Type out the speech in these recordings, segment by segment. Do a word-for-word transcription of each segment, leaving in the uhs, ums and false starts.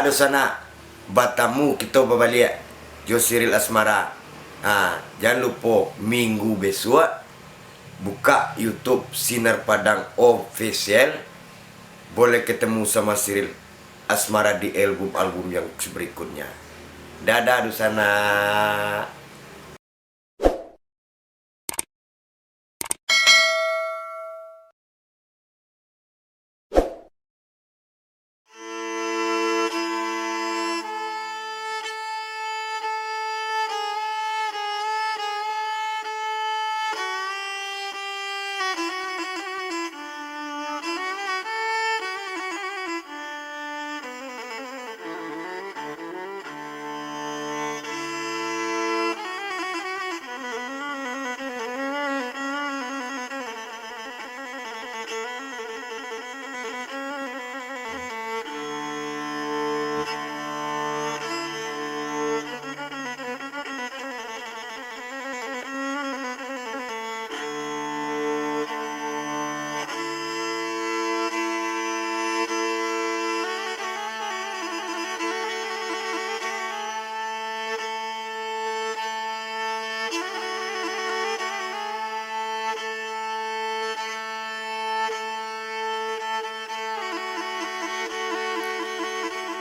Dunsanak, batamu kito babaliak jo Siril Asmara. Ha, jan lupo minggu besuak, bukak YouTube Sinar Padang Official, boleh ketemu sama Siril Asmara di album-album yang berikutnya. Dadah, dunsanak.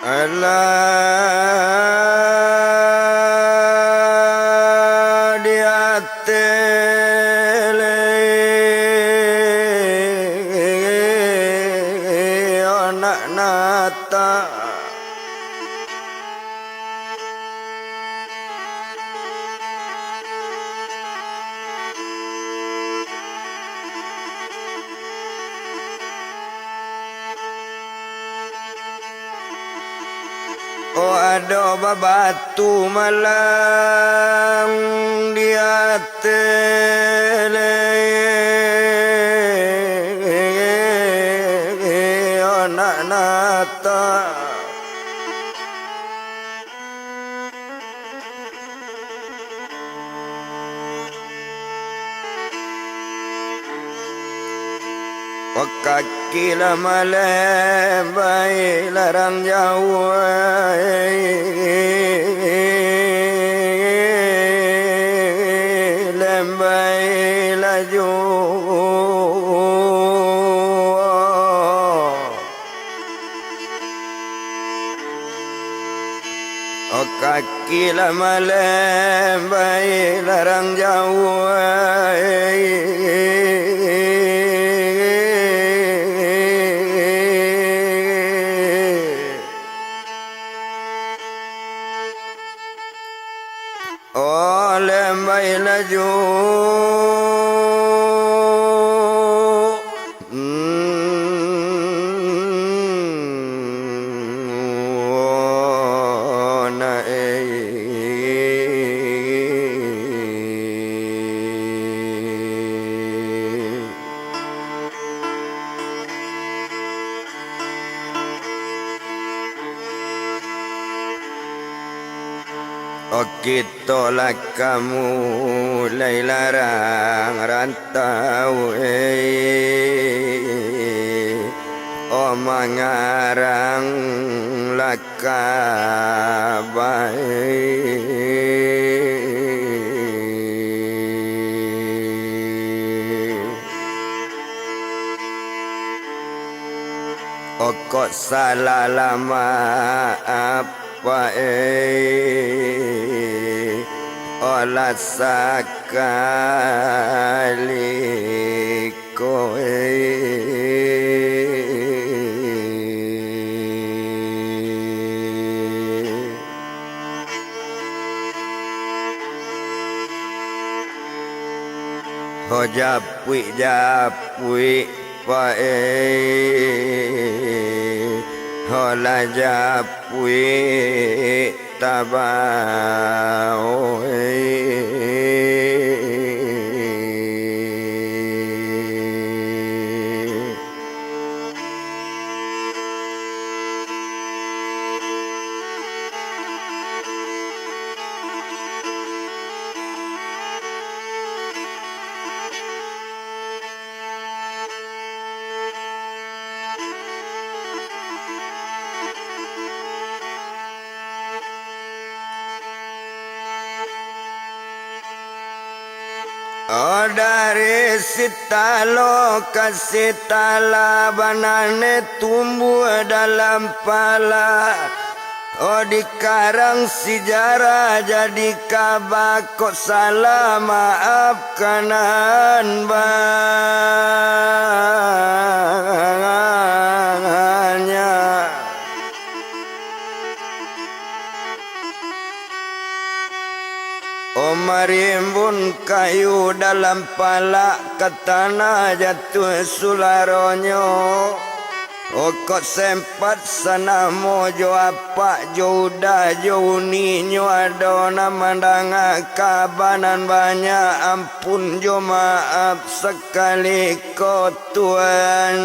Alah di ateh leh anak nata. Oh, ado babatu malang di ateh leh anak nata. Kaki lah malembai larang jauah, lembai laju. Oh, kaki lah malembai larang jauah. Oh, lembai laju. Hmm, oh, na, eh. Oh, kito lah ka mulai larang rantau, eh. Oh, mangarang lah ka bae. Oh, kok salah lah maaf, Pak, eh. Oh, lah sakali ko, eh. Ho japuik-japuik, Pak, eh. Ho lah japuik tabao, eh. Oh, dari sitalo ka sitala, banane tumbuah dalam pala. Oh, dikarang sijarah jadi kaba, kok salah maafkanan banyak. Oh, marimbun kayu dalam palak, ka tanah jatuah sularonyo. Oh, kok sempat sanamo jo apak, jo uda, jo uni nyo, ado nan mandanga kaba nan banyak, ampun jo maaf sakali ko Tuan.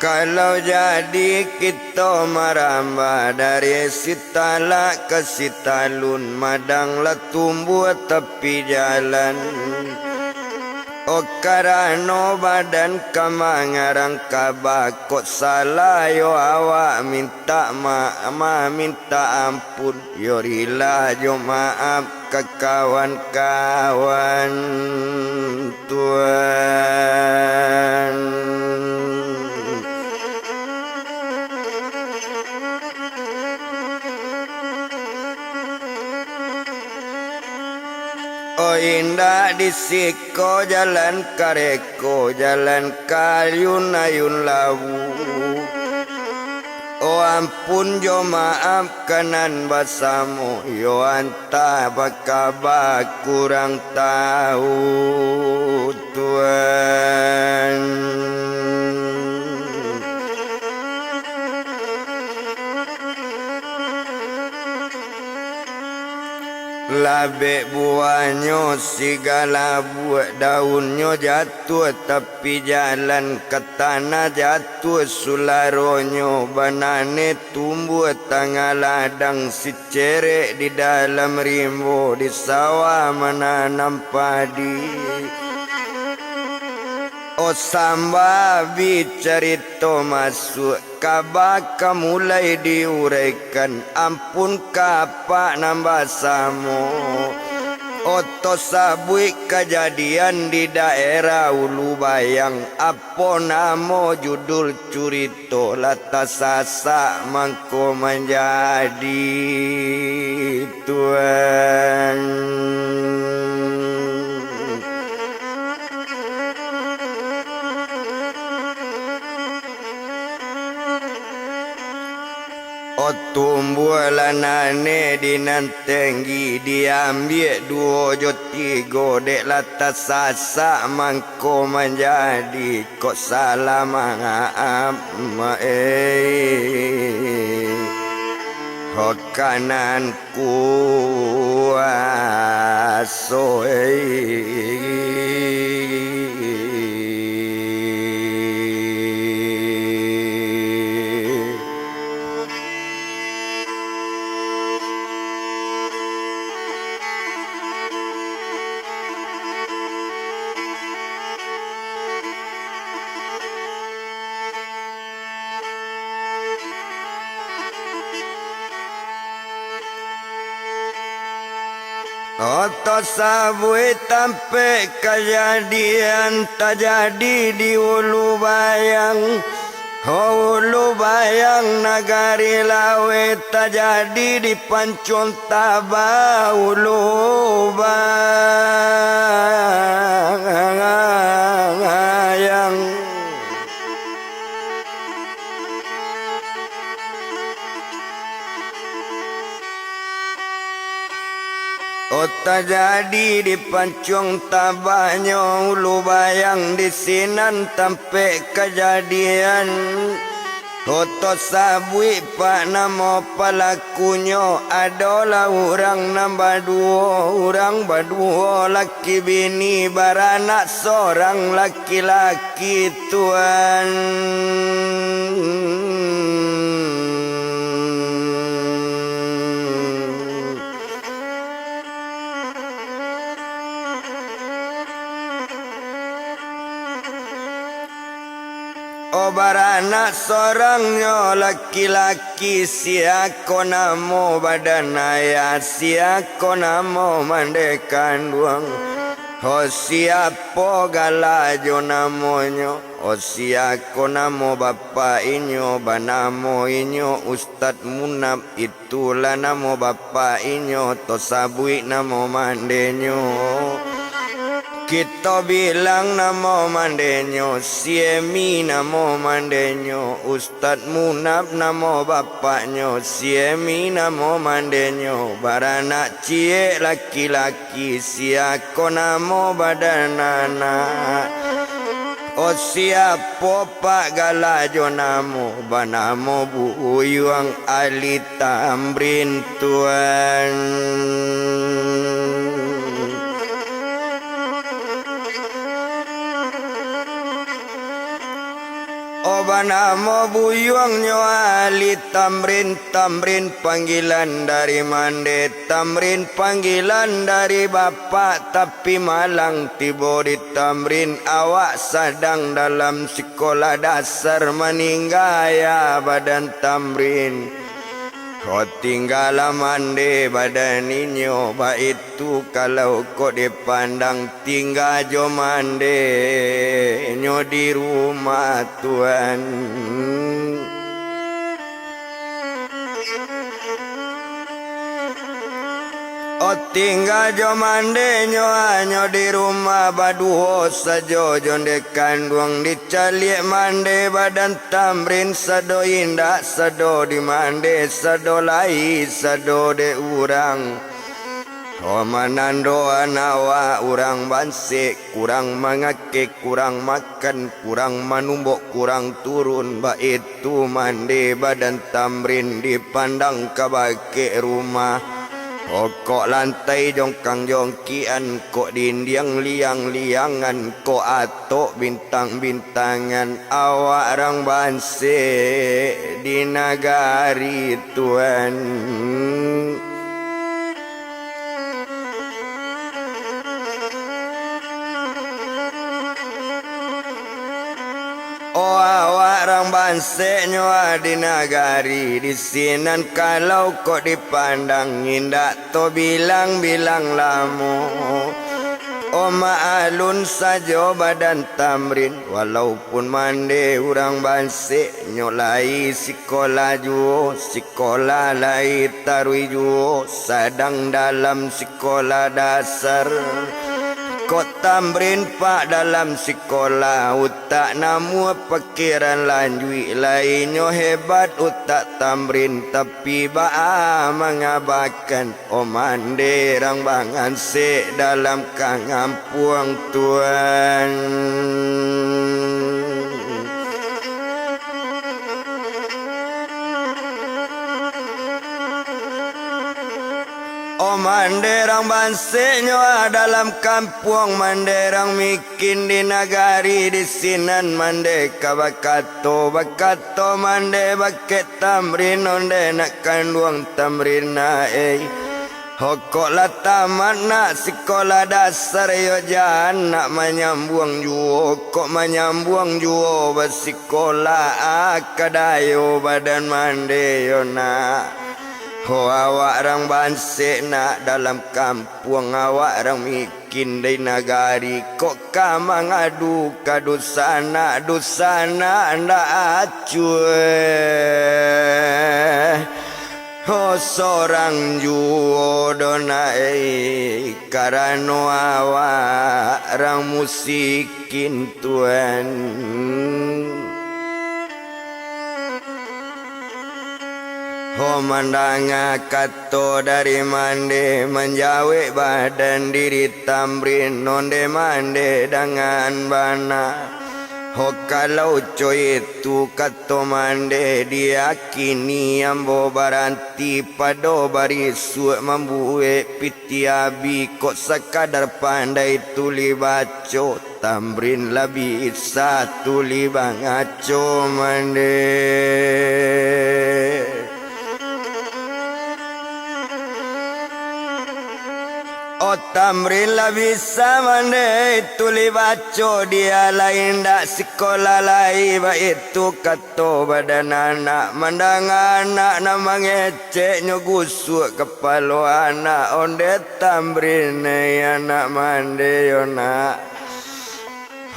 Kalau jadi kito marambah dari sitalak ka sitalun, madang lah tumbuah tapi jalan. Oh, karano badan ka mangarang kaba, kok salah yo awak mintak maaf, mintak ampun, yo rila jo maaf ka kawan-kawan, Tuan. Oh, indak di siko jalan kareko, jalan ka alun-alun lawu. Oh, ampun jo maaf ka nan basamo, yo antah bakaba kurang tahu, Tuan. Labek buahnyo sigala buek, daunnyo jatuah tapi jalan, ka tanah jatuah sularonyo, banane tumbuah tangah ladang, sicerek di dalam rimbo, di sawah mananam padi. Oh, sambah bi carito masuak, kaba ka mulai diuraikan, ampun ka apak nan basamo. Oto sabuik kajadian di daerah Ulu Bayang, apo namo judul curito, lah tasasak mangko manjadi, Tuan. Oh, tumbuahlah nane di nan tenggi, diambiak duo jo tigo, dek lah tasasak mangko manjadi, kok salah maaf, eh. Ho kanan kuaso, eh. Oto sabuik tampek kajadian tajadi di Ulu Bayang. Ho, Ulu Bayang nagari laweh, tajadi di Pancuang Taba Ulu Bayang. Oh, tajadi di Pancuang Tabanyo Ulu Bayang, di sinan tampek kajadian. Oto sabuik pak namo palakunyo, adolah urang nan baduo, urang baduo laki bini, baranak sorang laki-laki, Tuan. Oh, baranak sorangnyo laki-laki, sia ko namo badan ayah, sia ko namo mande kanduang. Oh, siapo gala jo namonyo? Oh, sia ko namo bapak inyo? Banamo inyo Ustad Munab, itulah namo bapak inyo, to sabuik namo mandenyo. Kito bilang namo mandenyo, Siemi namo mandenyo, Ustad Munab namo bapaknyo, Siemi namo mandenyo, baranak ciek laki-laki, sia ko namo badan anak. Oh, siapo pak gala jo namo? Banamo Buyuang Ali Tamrin, Tuan. Oh, banamo Buyuang nyo Ali Tamrin, Tamrin panggilan dari mande, Tamrin panggilan dari bapak, tapi malang tibo di Tamrin, awak sadang dalam sikolah dasar, maningga ayah badan Tamrin. Oh, tinggalah mande badan inyo, baitu kalau kok dipandang, tingga jo mandenyo di rumah, Tuan. Oh, tingga jo mandenyo hanyo di rumah, baduo sajo jo nde kanduang, dicaliak mande badan Tamrin, sado indak sado dimande, sado lai sado dek urang. Oh, manandoan awak urang bansek, kurang mangakeh, kurang makan, kurang manumbok, kurang turun, baitu mande badan Tamrin, dipandang ka bakeh rumah. Oh, kok lantai jongkang-jongkikan, kok dindiang liang-liangan, kok atok bintang-bintangan, awak rang bansek di nagari, Tuan. Oh, awak rang banseknyo ah di nagari, di sinan kalau kok dipandang, indak to bilang-bilang lamo. Oh, maalun sajo badan Tamrin, walaupun mande urang bansek, nyo lai sikolah juo, sikolah lai taruih juo, sadang dalam sikolah dasar. Kok Tamrin pak dalam sikolah, utak namuah pakiran lanjuik, lai nyo hebat utak Tamrin, tapi baa mangabakan. Oh, mande rang bangansek dalam kangampuang, Tuan. Oh, mande rang banseknyo ah dalam kampuang, mande rang mikin di nagari, di sinan mande ka bakato, bakato mande bakeh Tamrin, onde nak kanduang Tamrin nak, ei. Ho, kok lah tamat nak sikolah dasar yo, jan nak manyambuang juo, kok manyambuang juo basikolah, ah, ka dayo badan mande yo nak. Ho, awak rang bansek nak dalam kampuang, awak rang mi- kin di nagari, kok ka mangadu ka dunsanak, dunsanak ndak acuah. Ho, sorang juo doh nak, ei, karano awak rang musikin, Tuan. Ho, mandanga kato dari mande, manjawek badan diri Tamrin, onde mande dangan bana. Ho, kalau co itu kato mande, diyakini ambo baranti pado barisuak mambuek pitih abi, kok sakadar pandai tulih baco. Tamrin lah bisa tulih bangaco mande. Oh Tamrin lah bisa mandeh tuli baco, dia lai indak sikolah lai, baitu kato badan anak. Mandanga anak nan mangecek, nyo gusuak kapalo anak, ondeh Tamrin, eh, anak mandeh yo nak.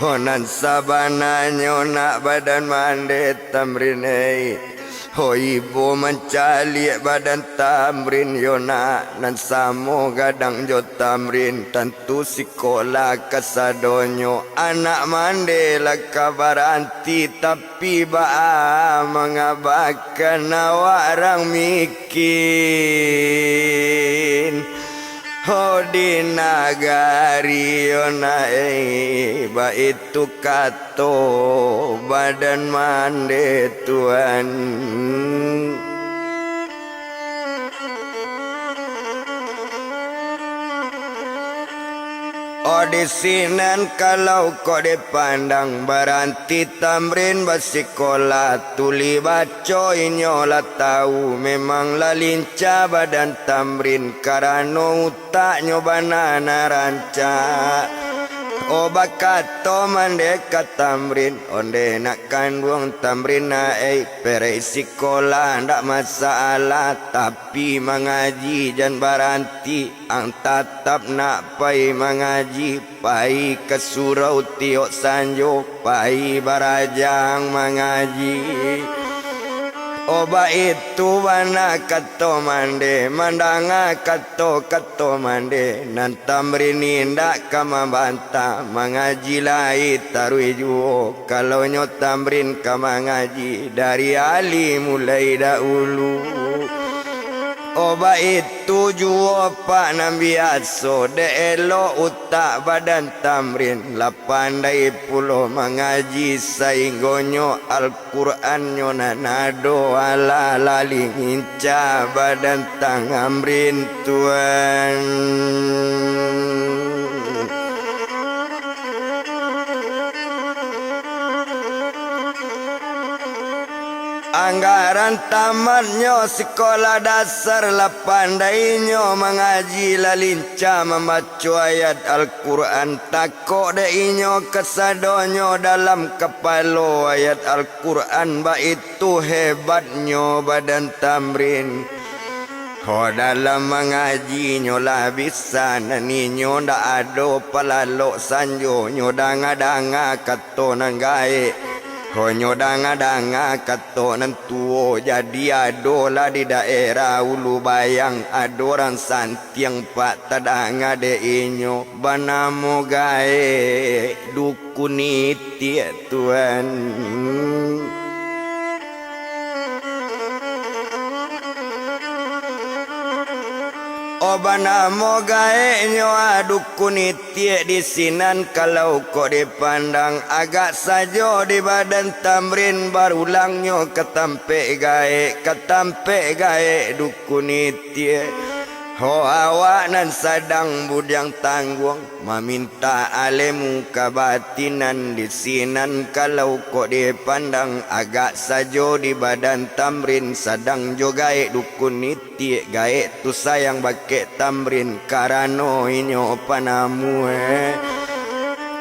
Ho nan sabananyo nak badan mandeh Tamrin ei. Ho ibo mancaliak badan Tamrin yo nak, nan samo gadang jo Tamrin, tantu sikolah kasadonyo. Anak mandeh lah ka baranti, tapi baa mangabakan awak rang miskin. Ho di nagari yo nak ei, baitu kato badan mandeh tuan. Oh di sinan kalau kok dipandang, baranti Tamrin basikolah, tuli baco inyo lah tau, memang lah lincah badan Tamrin, karano utaknyo bana nan rancak. Oh bakato mandeh ka Tamrin, ondeh nak kanduang Tamrin nak ei, perek sikolah ndak masalah, tapi mangaji jan baranti. Ang tatap nak pai mangaji, pai ka surau tiok sanjo, pai barajang mangaji. Oh baitu bana kato mandeh, mandanga kato-kato mandeh, nan Tamrin indak ka mambantah, mangaji lai taruih juo, kalau nyo Tamrin ka mangaji, dari alif mulai dahulu. Oh baitu juo pak nan biaso, dek elok utak badan Tamrin, lah pandai pulo mangaji, sainggonyo Al-Qurannyo nan ado alah lah lincah badan Tamrin tuan. Anggaran tamatnyo sikolah dasar, lah pandainyo mangaji, lah lincah mambaco ayat Al-Quran, takok dek inyo kasadonyo dalam kapalo ayat Al-Quran, baitu hebatnyo badan Tamrin. Ho dalam mangajinyo lah bisa, nan inyo ndak ado palalok sanjo, nyo danga-danga kato nan gaek. Ho nyo danga-danga kato nan tuo, jadi adolah di daerah Ulu Bayang, ado urang santiang pak tadanga dek inyo, banamo gaek Dukun Itiak tuan. Oh, banamo gaeknyo, ah, Dukun Itiak di sinan, kalau kok dipandang agak sajo di badan Tamrin, barulangnyo ka tampek gaek, ka tampek gaek Dukun Itiak. Ho, awak nan sadang budiang tangguang, mamintak alemu kabatinan di sinan, kalau kok dipandang agak sajo di badan Tamrin, sadang jo gaek Dukun Itiak. Tiak gaek tu sayang bakeh Tamrin, karano inyo panamuah.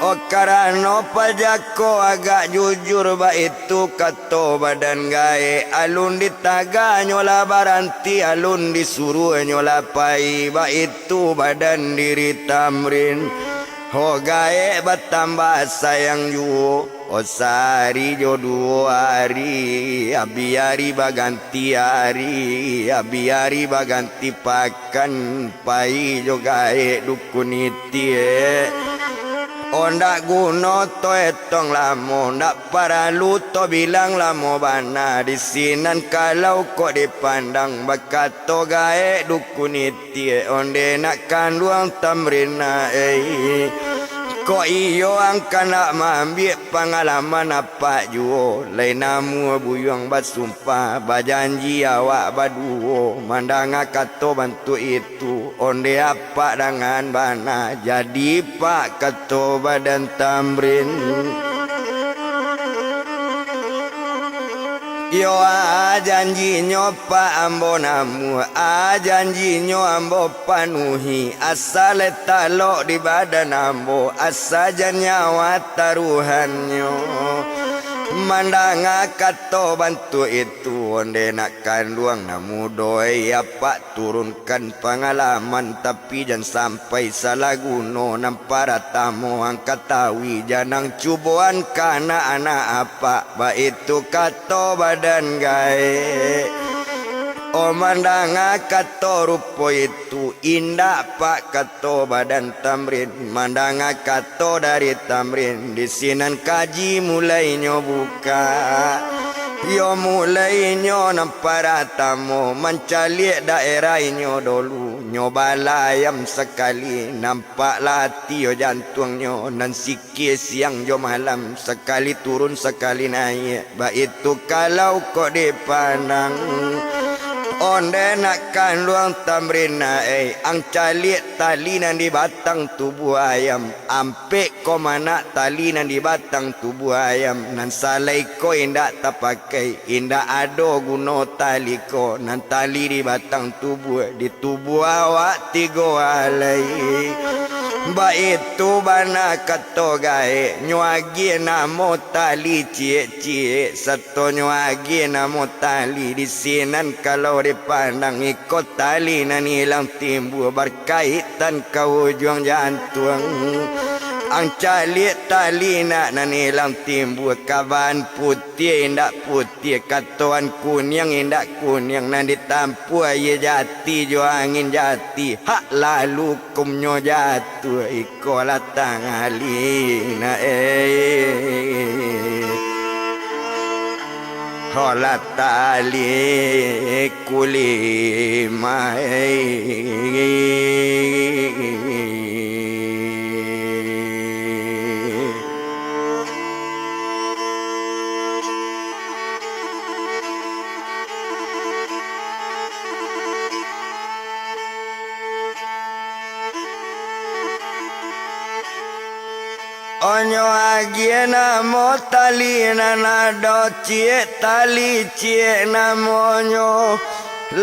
Oh, karano pajako agak jujur, baitu kato badan gaek, alun ditaganyo lah baranti, alun disuruahnyo lah pai, baitu badan diri Tamrin. Ho, gaek batambah sayang juo. Oh, sahari jo duo hari, abih ari baganti ari, abih ari baganti pakan, pai jo gaek Dukun Itiak. Oh, ndak guno to etong lamo, ndak paralu to bilang lamo bana, di sinan kalau kok dipandang, bakato gaek Dukun Itiak. Tiak onde nak kanduang Tamrin na ei. Kok iyo angkan nak maambiak pangalaman apak juo, lai namuah buyuang basumpah, bajanji awak baduo, mandanga kato bantuak itu, onde apak dangan bana, jadi pak kato badan Tamrin. Iyo, ah, janjinyo, Pak, ambo namuah, ah, janjinyo ambo panuhi, asa lai talok di badan ambo, asa jan nyawa taruhannyo. Mandanga kato bantuak itu, onde nak kanduang nan mudo, ai apak turunkan pangalaman, tapi jan sampai salah guno. Nan paratamo ang katahui, jan ang cuboan ka anak-anak apak, baitu kato badan gaek. Oh, mandanga kato rupo itu, indak, Pak, kato badan Tamrin. Mandanga kato dari Tamrin, di sinan kaji mulainyo buka. Iyo, mulainyo nan paratamo, mancaliak daerah inyo dolu. Nyo balayam sakali, nampaklah ati yo jantuangnyo, nan sikia siang jo malam, sakali turun sakali naiak. Baitu kalau kok dipandang, onde nak kanduang Tamrin, ai, ang caliak tali nan di batang tubuah ayam, ampek ko manak tali nan di batang tubuah ayam, nan salai ko indak tapakai, indak ado guno tali ko, nan tali di batang tubuah, di tubuah awak tigo alai. Baitu bana kato gaek, nyo agiah namo tali ciek-ciek, sato nyo agiah namo tali. Di sinan kalau dipandang, iko tali nan ilang timbua, barkaitan ka ujuang jantuang. Ang caliak tali nak nan ilang timbua, kaban putiah indak putiah, katoan kuniang indak kuniang, nan ditampuah aia jati jo angin jati, hak lalu kumnyo jatuah, iko lah tangah linak, eh. Ho lah tali kulimah, eh. Onyo agiah namo tali nan ado ciek, tali ciek namonyo.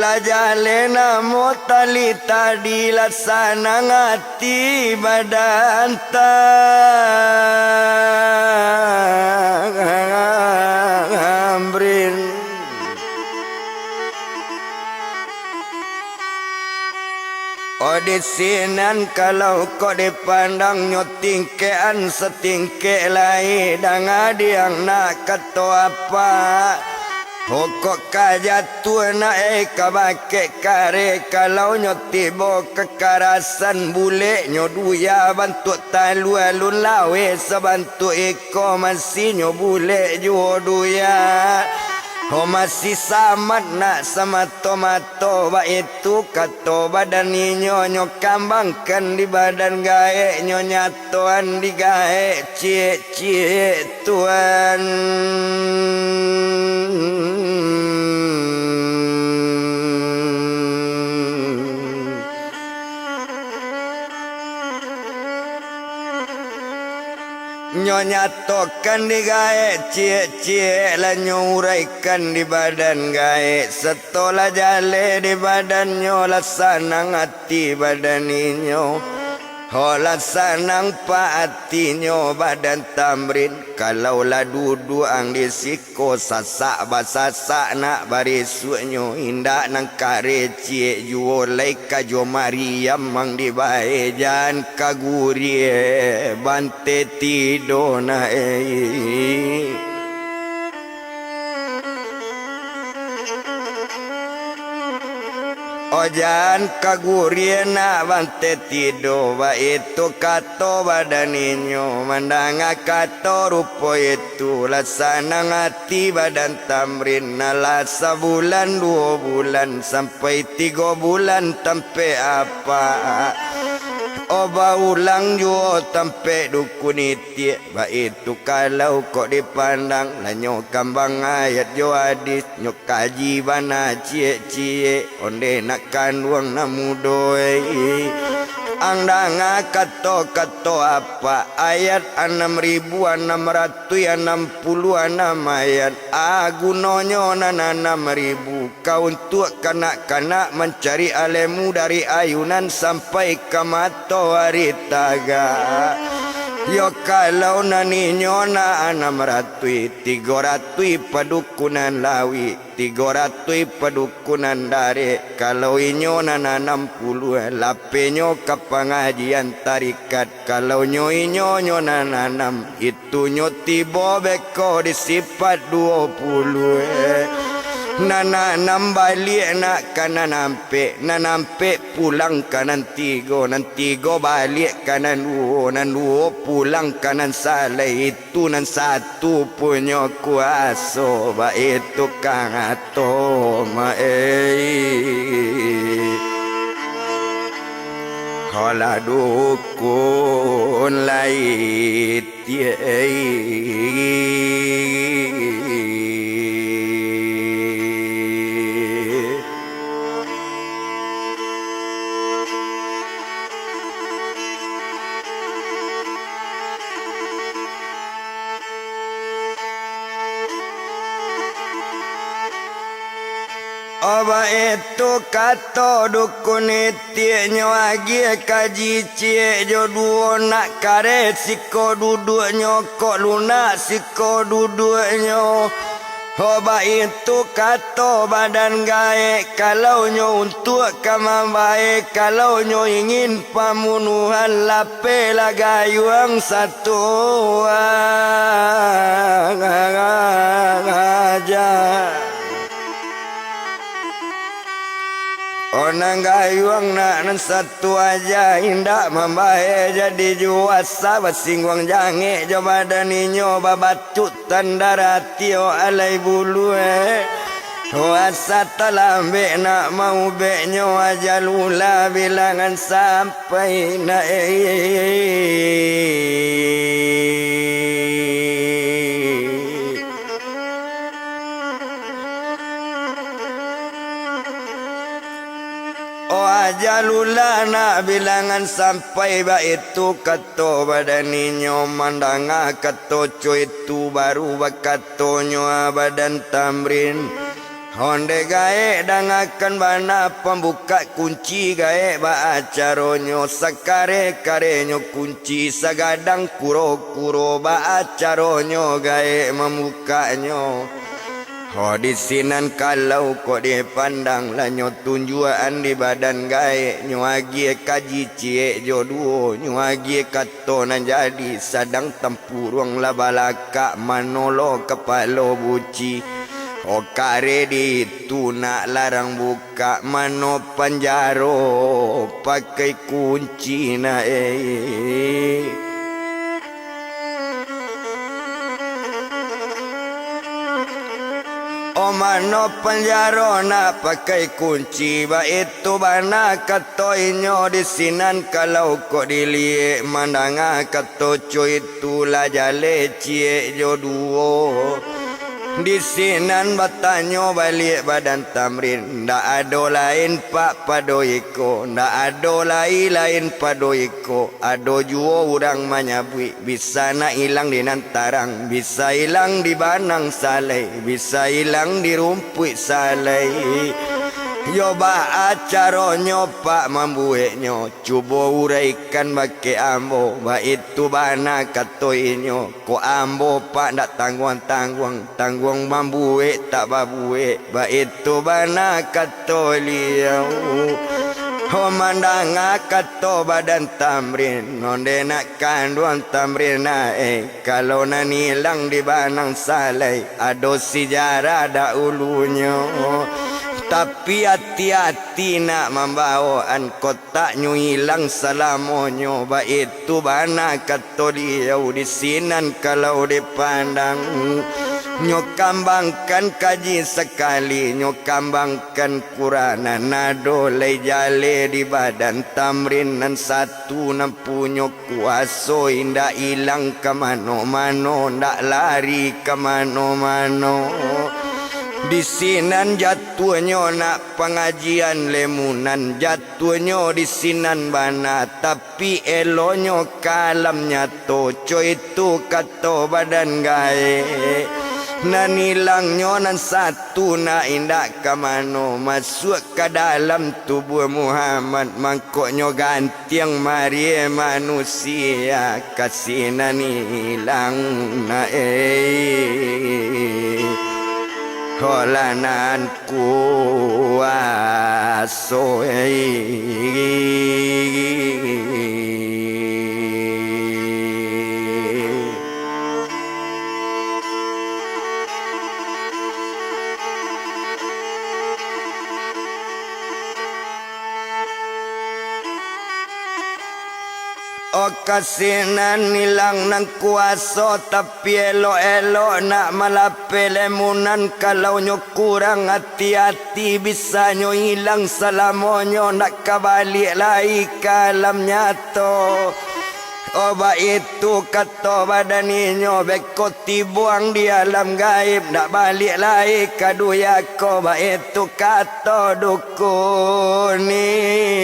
Lah jaleh namo tali tadi, lah sanang ati badan Tamrin. Oh, di sinan kalau kok dipandang, nyo tingkekan satingkek lai, danga diang nak kato apak. Hokok ka jatuah nak, eh, ka bakeh kareh, kalau nyo tibo kakarasan, buleknyo duya bantuak talua, alun laweh sabantuak iko, masihnyo bulek juo duya. Ho, masih samat nak samato-mato, baitu kato badan inyo, nyo kambangkan di badan gaek, nyo nyatoan di gaek ciek-ciek tuan. Nyo nyatokan di gaek ciek-ciek, lah nyo uraikan di badan gaek, sato lah jaleh di badannyo, lah sanang ati badan inyo. Ho, lah sanang pak atinyo badan Tamrin, kalau lah duduak ang di siko, sasak basasak nak barisuaknyo, indak nan kareh ciek juo lai ka jo mariam ang dibae, jan ka gurieh bante tido nak, eh. Oh, jan ka gurieh nak bante tido, baitu kato badan inyo. Mandanga kato rupo itu, lah sanang ati badan Tamrin, alah sabulan duo bulan sampai tigo bulan tampek apak. Oh, baulang juo tampek dukun itiak. Baitu kalau kok dipandang, lah nyo kambang ayat jo hadis, nyo kaji bana ciek-ciek, onde nak kanduang nan mudo, eh. Ang danga kato-kato apak, ayat anam ribu anam ratuih anam puluah anam ayat. A gunonyo nan anam ribu, ka untuak kanak-kanak mancari alemu dari ayunan sampai ka matoari tagak. Yo kalau nan inyo nan anam ratuih, tigo ratuih padukunan lauik, tigo ratuih padukunan darek, kalau inyo nan anam puluah, lapenyo ka pangajian tarikat, kalau nyo inyo nyo nan anam, itunyo tibo beko di sipat duo puluah. Nan anam baliak nak ka nan ampek, nan ampek pulang ka nan tigo, nan tigo baliak ka nan duo, nan duo pulang ka nan salai. Tu nan satu punyo kuaso, baitu kato ma-, ei. Holah dukun lai tiek, ei. Baitu kato dukun itiak, nyo agiah kaji ciek jo duo, nak kareh siko duduaknyo, kok lunak siko duduaknyo. Ho, baitu kato badan gaek, kalau nyo untuak ka mambae, kalau nyo ingin pamunuahan, lapehlah gayuang satu aja. Onang gayuang nak nan satu aja, indak mambae jadi juo, asa basingguang jangek jo badan inyo, babacuk tandar ati, o alai bulu, eh. O asa talambek nak maubeknyo, ajalulah bilangan sampai nak, eh. O ajalulah nak bilangan sampai, baitu kato badan inyo, mandanga kato co itu, baru bakatonyo badan Tamrin. Ondeh gaek, dangakan bana pambukak kunci gaek, baa caronyo, sakareh-karehnyo kunci, sagadang kuro-kuro, baa caronyo gaek mambukaknyo. Ho, di sinan kalau kok dipandang, lah nyo tunjuakan di badan gaek, nyo agiah kaji ciek jo duo, nyo agiah kato nan jadi, sadang tampuruang lah balakak, mano lo kapalo buci. O, kareh di itu nak larang bukak, mano panjaro pakai kunci nak, eh. O, mano panjaro nak pakai kunci, baitu bana kato inyo, di sinan kalau kok diliek, mandanga kato co itu, lah jaleh ciek jo duo. Di sinan batanyo baliak badan Tamrin, ndak ado lain pak pado iko, ndak ado lai lain pado iko, ado juo urang manyabuik, bisa nak ilang di nan tarang, bisa ilang di banang salai, bisa ilang di rumpuik salai. Yo baa caronyo pak mambueknyo, cubo uraikan bakeh ambo, baitu bana kato inyo. Kok ambo pak ndak tangguang-tangguang, tangguang mambuek tak babuek, baitu bana kato liau. Ho, mandanga kato badan Tamrin, ondeh nak kanduang Tamrin, eh, kalau nan ilang di banang salai, ado sijarah dahulunyo. Tapi ati-ati nak mambaoan, kotaknyo ilang salamonyo, baitu bana kato liau, di sinan kalau dipandang. Nyo kambangkan kaji sakali, nyo kambangkan kuranan, ado lai jaleh di badan Tamrin nan satu nan punyo kuaso, indak ilang ka mano-mano, ndak lari ka mano-mano. Di sinan jatuahnyo nak pangajian lemunan, jatuahnyo di sinan bana, tapi elonyo ka alam nyato, co itu kato badan gaek. Nan ilangnyo nan satu nak indak ka mano, masuak ka dalam tubuah Muhammad, mangkonyo ganti tiang marie manusia ka sinan ilang na, eh. Hola nan kuaso, eh. O ka sinan ilang nan kuaso, tapi elok-elok nak malapeh lemunan, kalau nyo kurang ati-ati, bisanyo ilang salamonyo, ndak ka baliak lai ka alam nyato. O baitu kato badan inyo, beko tibuang di alam gaib, ndak baliak lai ka dunia ko, baitu kato dukun itiak.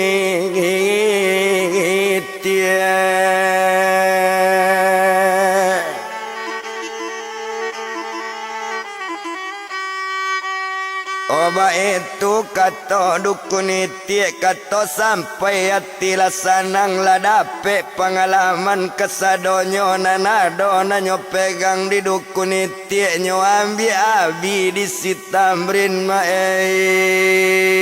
O baitu kato dukun itiak, kato sampai ati lah sanang, lah dapek pangalaman, kasadonyo nan ado nan nyo pegang di dukun itiak, nyo ambiak abih di si Tamrin ma, eh.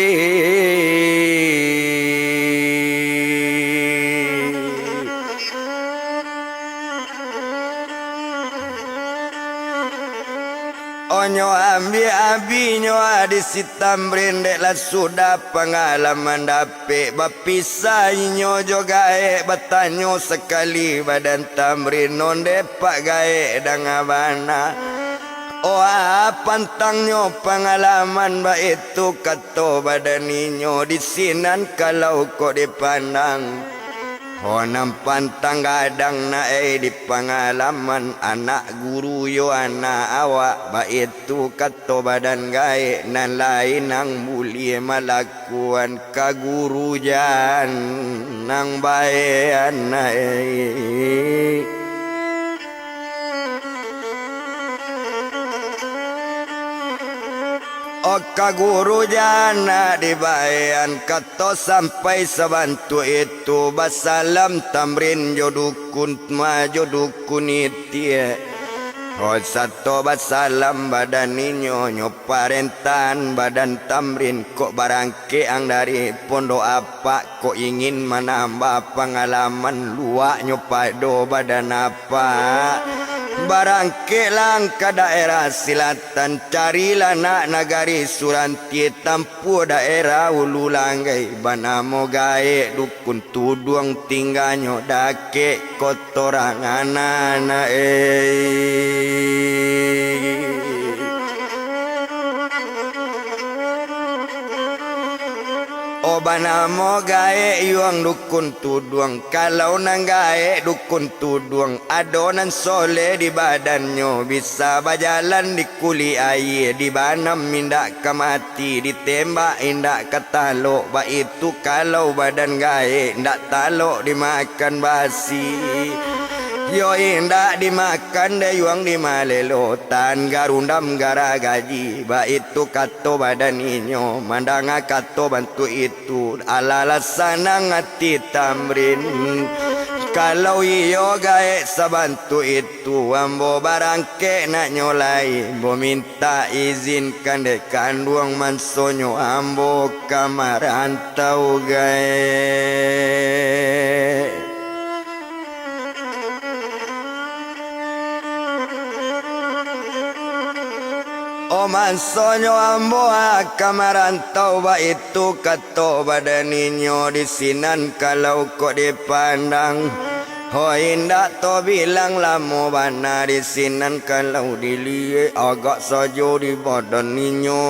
O nyo ambiak abih nyo a di si Tamrin, dek lah sudah pangalaman dapek, bapisah inyo jo gaek, batanyo sakali badan Tamrin, nonde pak gaek danga bana. O a pantangnyo pangalaman, baitu kato badan inyo, di sinan kalau kok dipandang. Ho nan pantang gadang nak, eh, di pangalaman anak guru yo anak awak, baitu kato badan gaek, nan lain nan buliah malakuan ka guru jan nan bae anak, eh. O ka guru jan nak dibaean, kato sampai sabantuak itu, basalam Tamrin jo dukun ma jo dukun itiak. O sato basalam badan inyo, nyo parentahan badan Tamrin, kok barangkek ang dari pondok apak, kok ingin manambah pangalaman, luaknyo pado badan apak. Barangkeklah ang ka daerah silatan, carilah nak nagari Surantie, tampuah daerah Ulu Langgai, banamo gaek dukun Tuduang, tingganyo dakek kotorangan anak, eh. O banamo gaek yuang dukun Tuduang, kalau nan gaek dukun Tuduang, ado nan soleh di badannyo, bisa bajalan di kulik aia, dibanam indak ka mati, ditembak indak ka talok, baitu kalau badan gaek, indak talok dimakan basi. Yo indak dimakan dek yuang di malelo, tan garundam garagaji, baitu kato badan inyo, mandanga kato bantuak itu, alah lah sanang ati Tamrin. Kalau iyo gaek sabantuak itu, ambo barangkek nak nyo lai, ambo mintak izin ka dek kanduang mansonyo, ambo ka marantau gaek. O mansonyo ambo ka marantau, baitu kato badan inyo, di sinan kalau kok dipandang. Ho indak tobilang lamo bana, di sinan kalau diliek, agak sajo di badan inyo.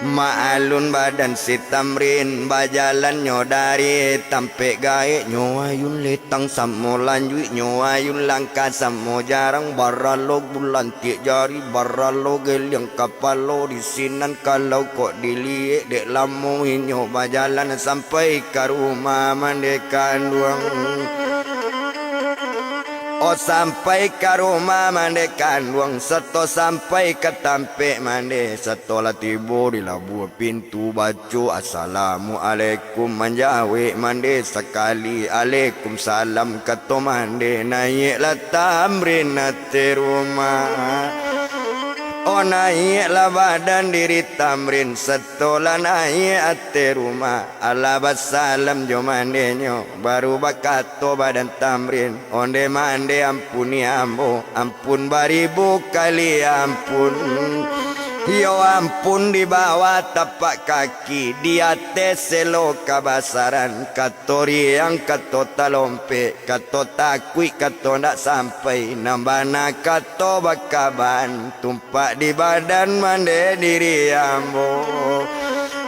Maalun badan si Tamrin, bajalannyo dari tampek gaeknyo, ayun letang samo lanjuiknyo, ayun langkah samo jarang, baralo bulantiak jari, baralo geliang kapalo, di sinan kalau kok diliek, dek lamo inyo bajalan sampai ka rumah mande kanduang. Oh, sampai ka rumah mande kanduang, sato sampai ka tampek mande, sato lah tibo di labuah pintu, baco, "Assalamualaikum," manjawek mande sakali, "Alaikumsalam," kato mande, naiaklah Tamrin ateh rumah. Oh, naiaklah badan diri Tamrin, sato lah naiak ateh rumah, alah basalam jo mandenyo, baru bakato badan Tamrin, "Onde mande ampuni ambo, ampun baribu kali ampun. Iyo ampun di bawah tapak kaki, di ateh selo kabasaran, kato riang, kato talompek, kato takuik, kato ndak sampai, nan bana kato bakaban, tumpak di badan mande diri ambo.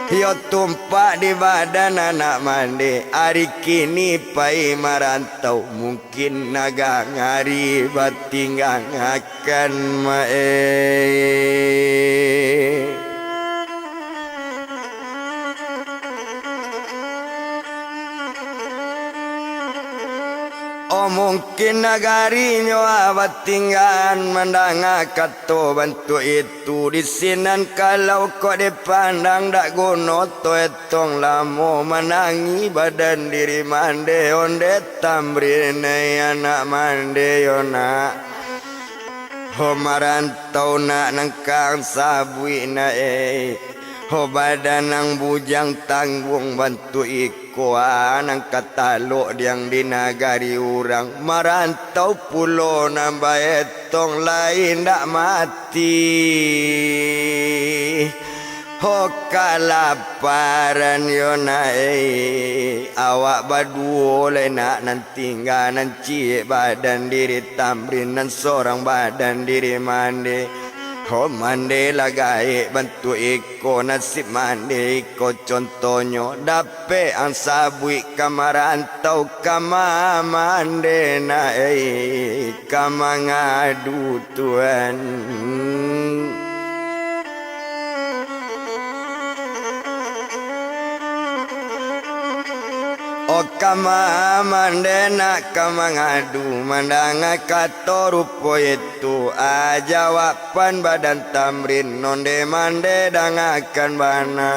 Iyo tumpak di badan anak mande, ari kini pai marantau, mungkin agang ari batinggangakan, Mak, eh." Oh, mungkin nagarinyo ah batinggaan, mandanga kato bantuak itu. Di sinan kalau kok dipandang, dak guno to etong lamo, manangih badan diri mande, onde Tamrin ai anak mande yo nak. Ho marantau nak, nangkang sabuik nak, eh. Ho badan nan bujang tangguang bantuak iko, ah, nan ka talok diang di nagari urang. Marantau pulo nan baetong lai indak mati. Ho kalaparan yo nak, eh. Awak baduo lai nak, nan tingga nan ciek badan diri Tamrin, nan sorang badan diri mande. Ho mande lah gaek bantuak iko, nasib mande iko contohnyo, dapek ang sabuik ka marantau ka ma mande nak, eh, ka mangadu Tuan. Oh, ka ma mande nak ka mangadu, mandanga kato rupo itu, ah, jawaban badan Tamrin, onde mande dangakan bana.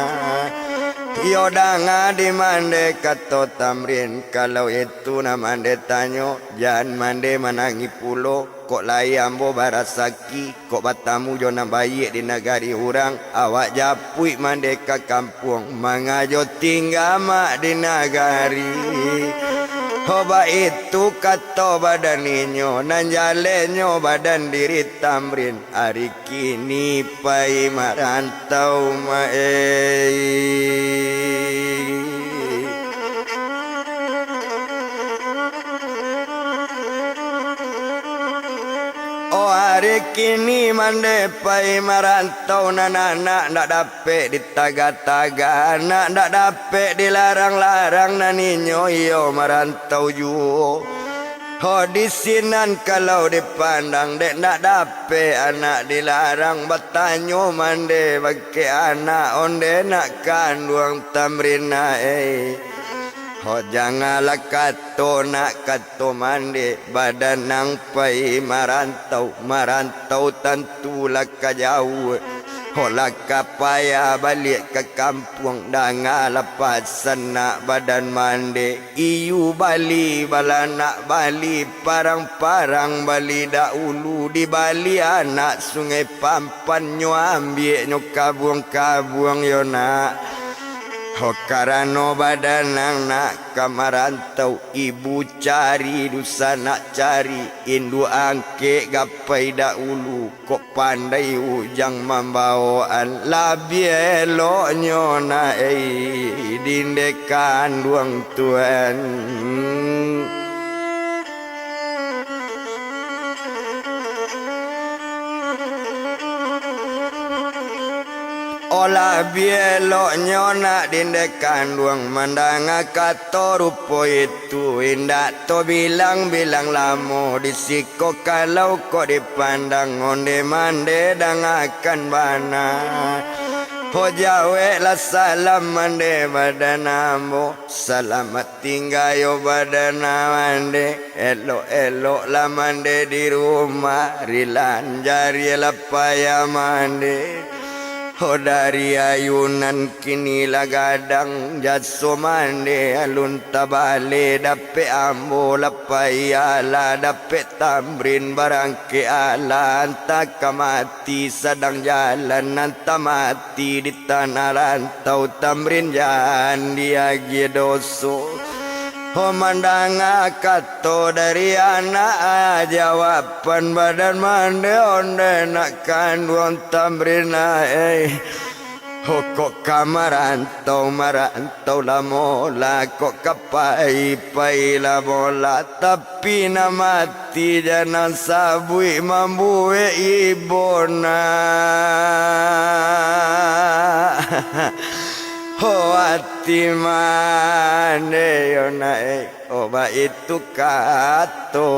Iyo danga di mande kato Tamrin, kalau itu nan mande tanyo, jan mande manangih pulo, kok lai ambo barasaki, kok batamu jo nan baiak di nagari urang, awak japuik mande ka kampuang, mangajo tingga mak di nagari. Ho baitu kato badan inyo, nan jaleh nyo badan diri Tamrin, ari kini pai marantau ma-, eh. Oh, ari kini mande pai marantau nan anak ndak dapek ditaga-taga, anak ndak dapek dilarang-larang, nan inyo iyo marantau juo. Ho, di sinan kalau dipandang, dek ndak dapek anak dilarang, batanyo mande bakeh anak, onde nak kanduang Tamrin ai. Ho, janganlah kato nak kato mande, badan nan pai marantau, marantau tantu lah ka jauah. Ho, lah ka payah baliak ka kampuang, dangalah pasan nak badan mande. Iyu bali balanak, bali parang-parang, bali dahulu, dibali anak Sungai Pampan, nyo ambiaknyo kabuang-kabuang yo nak. Ho, karano badan nan nak ka marantau, ibu cari, dusanak cari, induak angkek gapai dahulu. Kok pandai ujang mambaoan, labiah eloknyo nak, eh, dinde kanduang Tuan. Labiah eloknyo nak dindek kanduang mandanga kato rupo itu, indak tabilang-bilang lamo di siko kalau kok dipandang onde mande dangakan bana. Ho jaweklah salam mande badan ambo, salamat tingga yo badan mande, elok-eloklah mande di rumah, rilan jariahlah payah mande. Ho dari ayunan kini lah gadang, jaso mande alun tabale, dapek ambo lah paiyalah, dapek Tamrin barangkek alah, antah ka mati sadang jalan, antah mati di tanah rantau, Tamrin jan diagiah doso. Ho mandanga kato dari anak, ah, jawaban badan mande onde nak kanduang Tamrin, ah, eh. Ho kok ka marantau, marantau lamo lah, kok ka pai, pai lamo lah, tapi nan mati janang sabuik mambuek ibo nak. Ho ati mande yo nak, eh. Oh, baitu kato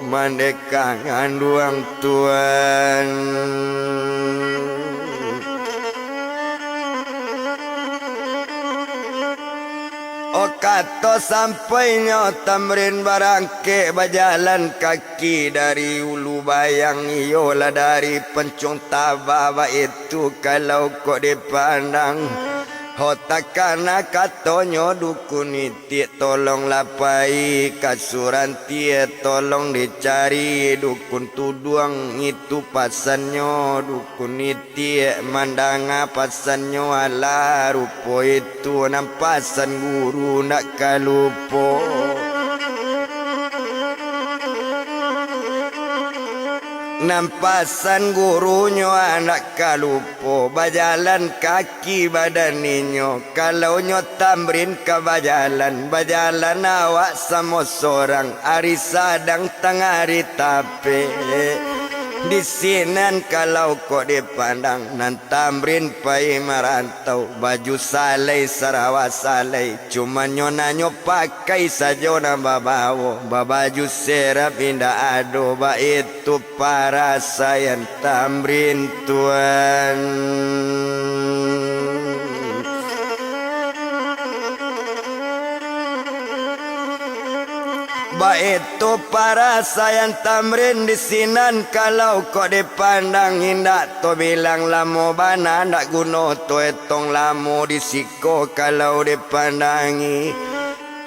mande kanduang tuan. Oh, kato sampainyo Tamrin barangkek bajalan kaki dari Ulu Bayang, iyolah dari Pancuang Taba, baitu kalau kok dipandang. Ho takana katonyo dukun itiak, tolonglah pai ka Surantie, tolong dicari dukun tuduang, itu pasannyo dukun itiak, mandanga pasannyo alah rupo itu, nan pasan guru ndak ka lupo. Nan pasan gurunyo ndak ka lupo, bajalan kaki badan inyo. Kalau nyo Tamrin ka bajalan, bajalan awak samo sorang, ari sadang tangah ari tapek. Di sinan kalau kok dipandang, nan Tamrin pai marantau, baju salai, sarawa salai, cuman nyo nanyo pakai sajo nan babawo, babaju serep indak ado, baitu parasaian Tamrin tuan. Baitu parasaian Tamrin di sinan, kalau kok dipandang indak tabilang lamo bana, ndak guno taetong lamo di siko kalau dipandangi.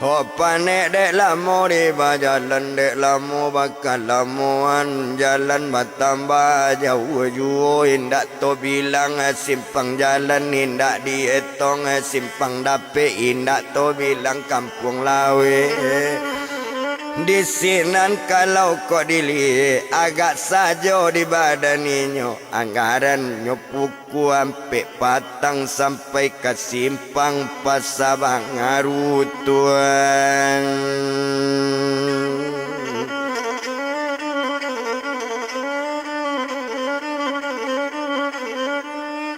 Ho panek dek lamo di bajalan, dek lamo bakalamoan, jalan batambah jauah juo, indak tabilang simpang jalan, indak dietong simpang dapek, indak tabilang kampuang laweh. Di sinan kalau kok diliek, agak sajo di badan inyo, anggaran nyo pukua ampek patang sampai ka simpang Pasa Bangaru tuan.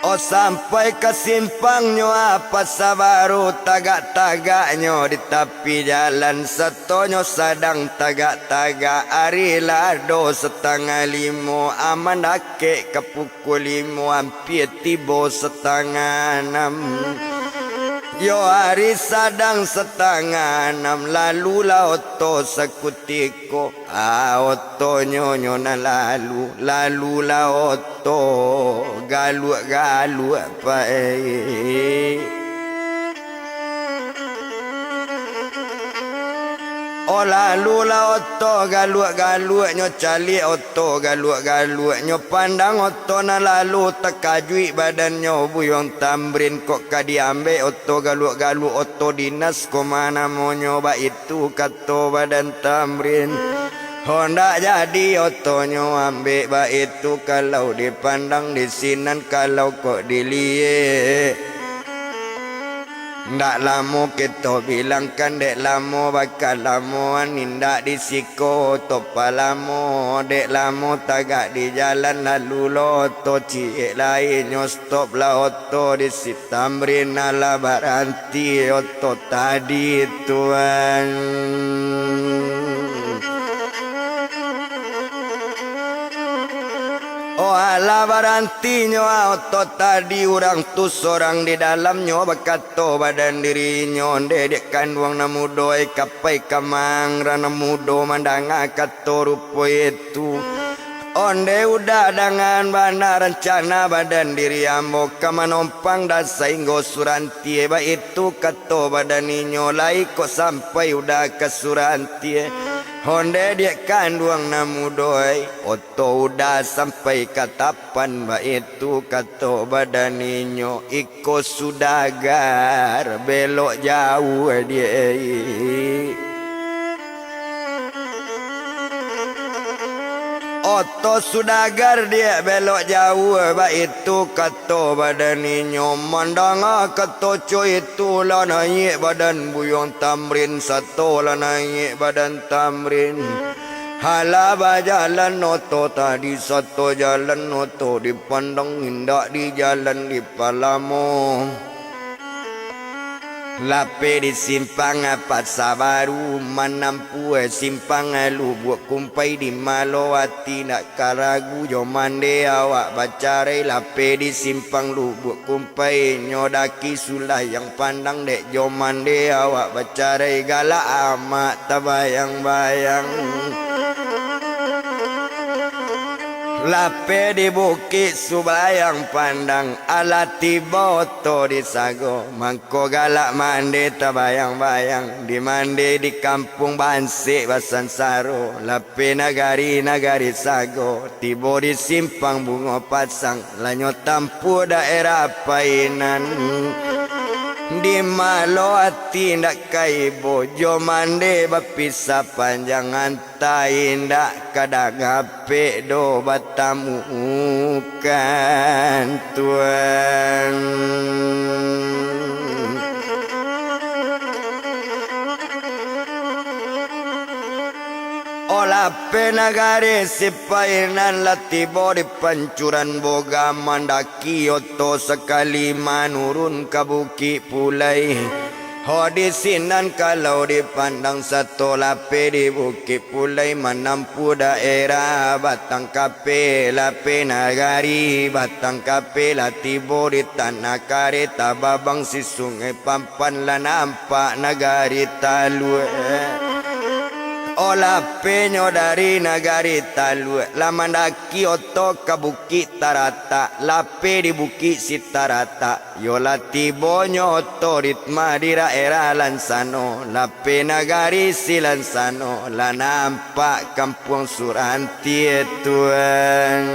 Oh, sampai ka simpangnyo, ah, Pasa Baru, tagak-tagaknyo di tapi jalan, satonyo sadang tagak-tagak, ari lah ado satangah limo, aman dakek ka pukua limo, ampia tibo satangah anam. Yo, ari sadang satangah anam, lalulah oto sakutiko. Ah, otonyo nyo nan lalu, lalulah oto galuak-galuak pai. Oh, lalulah oto galuak-galuaknyo, caliak oto galuak-galuaknyo, pandang oto nan lalu, takajuik badannyo, Buyuang Tamrin, kok ka diambek oto galuak-galuak, oto dinas ko mah namonyo, baitu kato badan Tamrin. Hondak jadi otonyo ambek, baitu kalau dipandang di sinan, kalau kok diliek. Ndak lamo kito bilangkan, dek lamo bakalamoan, indak di siko oto palamo, dek lamo tagak di jalan, lalu lo oto ciek lai nyo stop lah oto di si Tamrin, alah baranti oto tadi, tuan. Oh, alah barantinyo oto tadi, urang tu sorang di dalamnyo bakato badan dirinyo, "Onde diak kanduang nan mudo, ai kapai kamang ra nan mudo mandanga kato rupo itu. Onde udah dangan bana rancana badan diri ambo ka manompang da sainggo Surantie, baitu kato badan inyo, lai kok sampai udah ka Surantie. Onde diak kanduang nan mudo, ai." Oto udah sampai ka tapan, baitu kato badan inyo, iko Sudagar belok jauah diak. Oto Sudagar diak belok jauah, baitu kato badan inyo, mandanga kato co itu, lah naiak badan Buyuang Tamrin, sato lah naiak badan Tamrin. Halah bajalan oto tadi, sato jalan oto dipandang, indak di jalan di palamo. Lapeh di simpang Pasa Baru, manampuah simpang Lubuak Kumpai, di Malo Ati, indak ka ragu jo mande awak bacarai. Lapeh di simpang Lubuak Kumpai, nyo daki sulayang pandang, dek jo mande awak bacarai, galak amak tabayang-bayang. Lapeh di Bukik Sulayang Pandang, alah tibo oto di sago, mangko galak mande tabayang-bayang, di mande di Kampuang Bansek basansaro, lapeh nagari-nagari sago, tibo di Simpang Bungo Pasang, lah nyo tampuah daerah Painan. Di Malo Ati indak ka ibo, jo mande bapisah panjang, anta indak ka dapek doh batamukan, tuan. Oh, lapeh nagari si Painan, lah tibo di Pancuran Boga, mandaki oto sakali manurun ka Bukik Pulai. Ho, di sinan kalau dipandang sato, lapeh di Bukik Pulai, manampuah daerah Batang Kapeh, lapeh nagari Batang Kapeh, lah tibo di tanah kareh, tababang si Sungai Pampan, lah nampak nagari Taluak. Oh, lapehnyo dari nagari Taluak, lah mandaki oto ka Bukik Taratak, lapeh di Bukik Sitaratak, yo lah tibonyo oto di ma di daerah Lansano, lapeh nagari si Lansano, lah nampak Kampuang Surantie, tuan.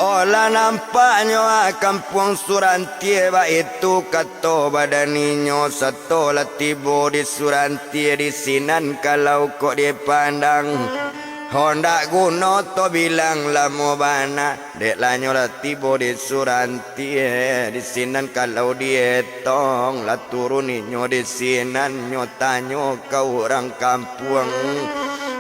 Oh, lah nampaknyo, ah, Kampuang Surantie, baitu kato badan inyo, sato lah tibo di Surantie, di sinan kalau kok dipandang, ho, ndak guno to bilang lamo bana, dek lah nyo lah tibo di Surantie, di sinan kalau dietong, lah turun inyo di sinan, nyo tanyo ka urang kampuang.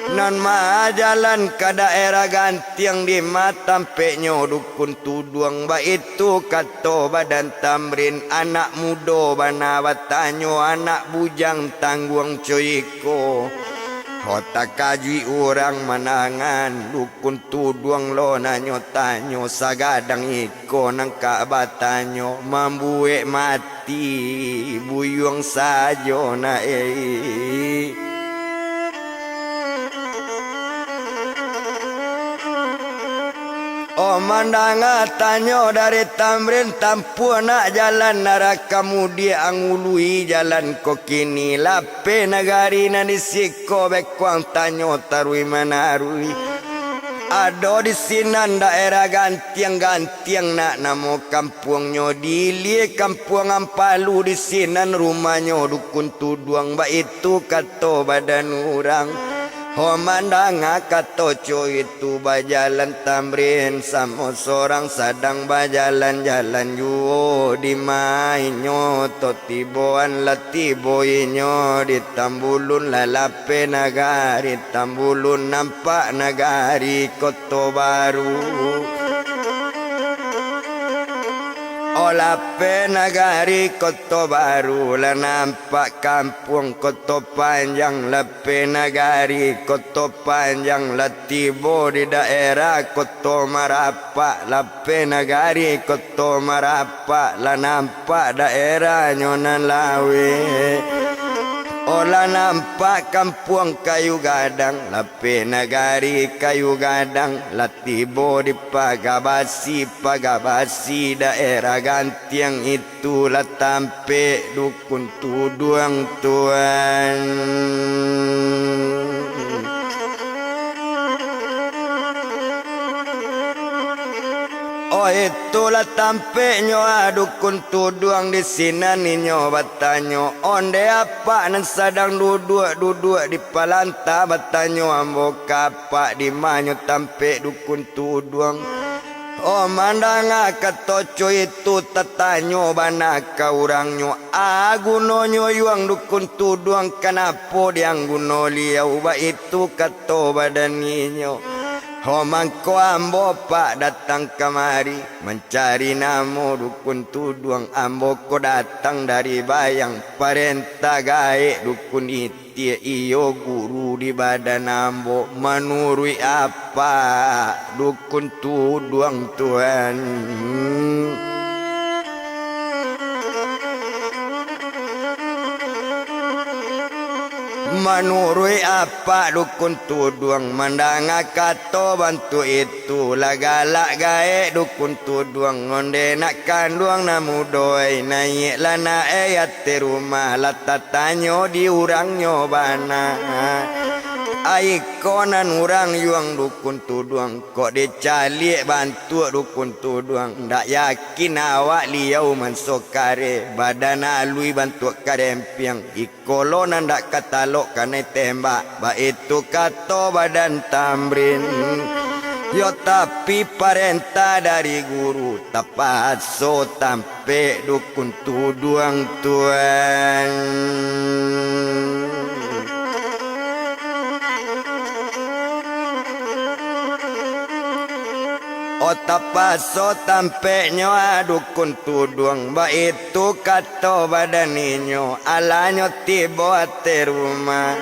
Nan ma jalan ka daerah Gantiang, di ma tampeknyo Dukun Tuduang, baitu kato badan Tamrin, anak mudo bana batanyo, anak bujang tangguang co iko. Ho, takajuik urang mandangan, Dukun Tuduang lo nanyo tanyo, sagadang iko nan ka batanyo, mambuek mati Buyuang sajo nak, eh. Oh, mandanga tanyo dari Tamrin, tampuah nak jalan, arah ka mudiak, angului jalan ko kini, lapeh nagari nan di siko, bekuang tanyo taruih manaruih. Ado di sinan daerah Gantiang, Gantiang nak namo kampuangnyo, di ilia Kampuang Ampalu, di sinan rumahnyo Dukun Tuduang, baitu kato badan urang. Ho mandanga kato co itu, bajalan Tamrin samo sorang, sadang bajalan-jalan juo. Dima inyo to tiboan, lah tibo inyo di Tambulun, lah lapeh nagari Tambulun, nampak nagari Koto Baru. Oh, lapeh nagari Koto Baru, lah nampak kampuang Koto Panjang, lapeh nagari Koto Panjang, lah tibo di daerah Koto Marapak, lapeh nagari Koto Marapak, lah nampak daerahnyo nan laweh. Oh, lah nampak kampuang Kayu Gadang, lapeh nagari Kayu Gadang, lah tibo di Pagabasi, Pagabasi daerah Gantiang itu, lah tampek Dukun Tuduang, tuan. Oh, itulah tampeknyo, ah, Dukun Tuduang. Di sinan inyo batanyo, "Onde apak nan sadang duduak-duduak di palanta?" Batanyo ambo, "Ka apak, di manyo tampek Dukun Tuduang?" Oh, mandanga kato co itu, tatanyo bana ka urangnyo, "A gunonyo yuang Dukun Tuduang, kanapo diangguno liau?" Baitu kato badan inyo. Oh, mangko ambo, Pak, datang kamari mancari namo Dukun Tuduang. Ambo ko datang dari Bayang, parentah gaek Dukun Itiak, iyo guru di badan ambo. Manuruik apak, Dukun Tuduang, tuan? Manuruik apak, Dukun Tuduang, mandanga kato bantuak itu, lah galak gaek Dukun Tuduang. Onde nak kanduang nan mudo ai, naiaklah nak ai ateh rumah, lah tatanyo di urangnyo bana. Ai ko nan urang yuang Dukun Tuduang, kok dicaliak bantuak Dukun Tuduang, ndak yakin awak liau manso kareh, badan alui bantuak karempiang, iko lo nan dak ka talok kanai tembak, baitu kato badan Tamrin. Yo tapi parentah dari guru, tapaso tampek Dukun Tuduang, tuan. Oh, tapaso tampeknyo, ah, Dukun Tuduang, baitu kato badan inyo, alanyo tibo ateh rumah.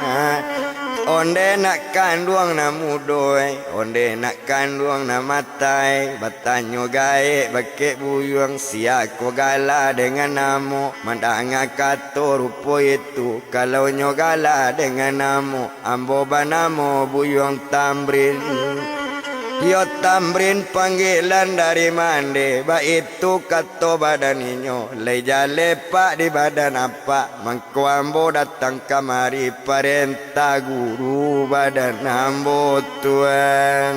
Onde nak kanduang nan mudo ai, onde nak kanduang nan matai, batanyo gaek bakeh buyuang, sia ko gala dengan namo. Mandanga kato rupo itu, kalau nyo gala dengan namo, ambo banamo Buyuang Tamrin. Yo Tamrin panggilan dari mande, baitu kato badan inyo, lai jaleh pak di badan apak, mangko ambo datang kamari parentah guru badan ambo, tuan.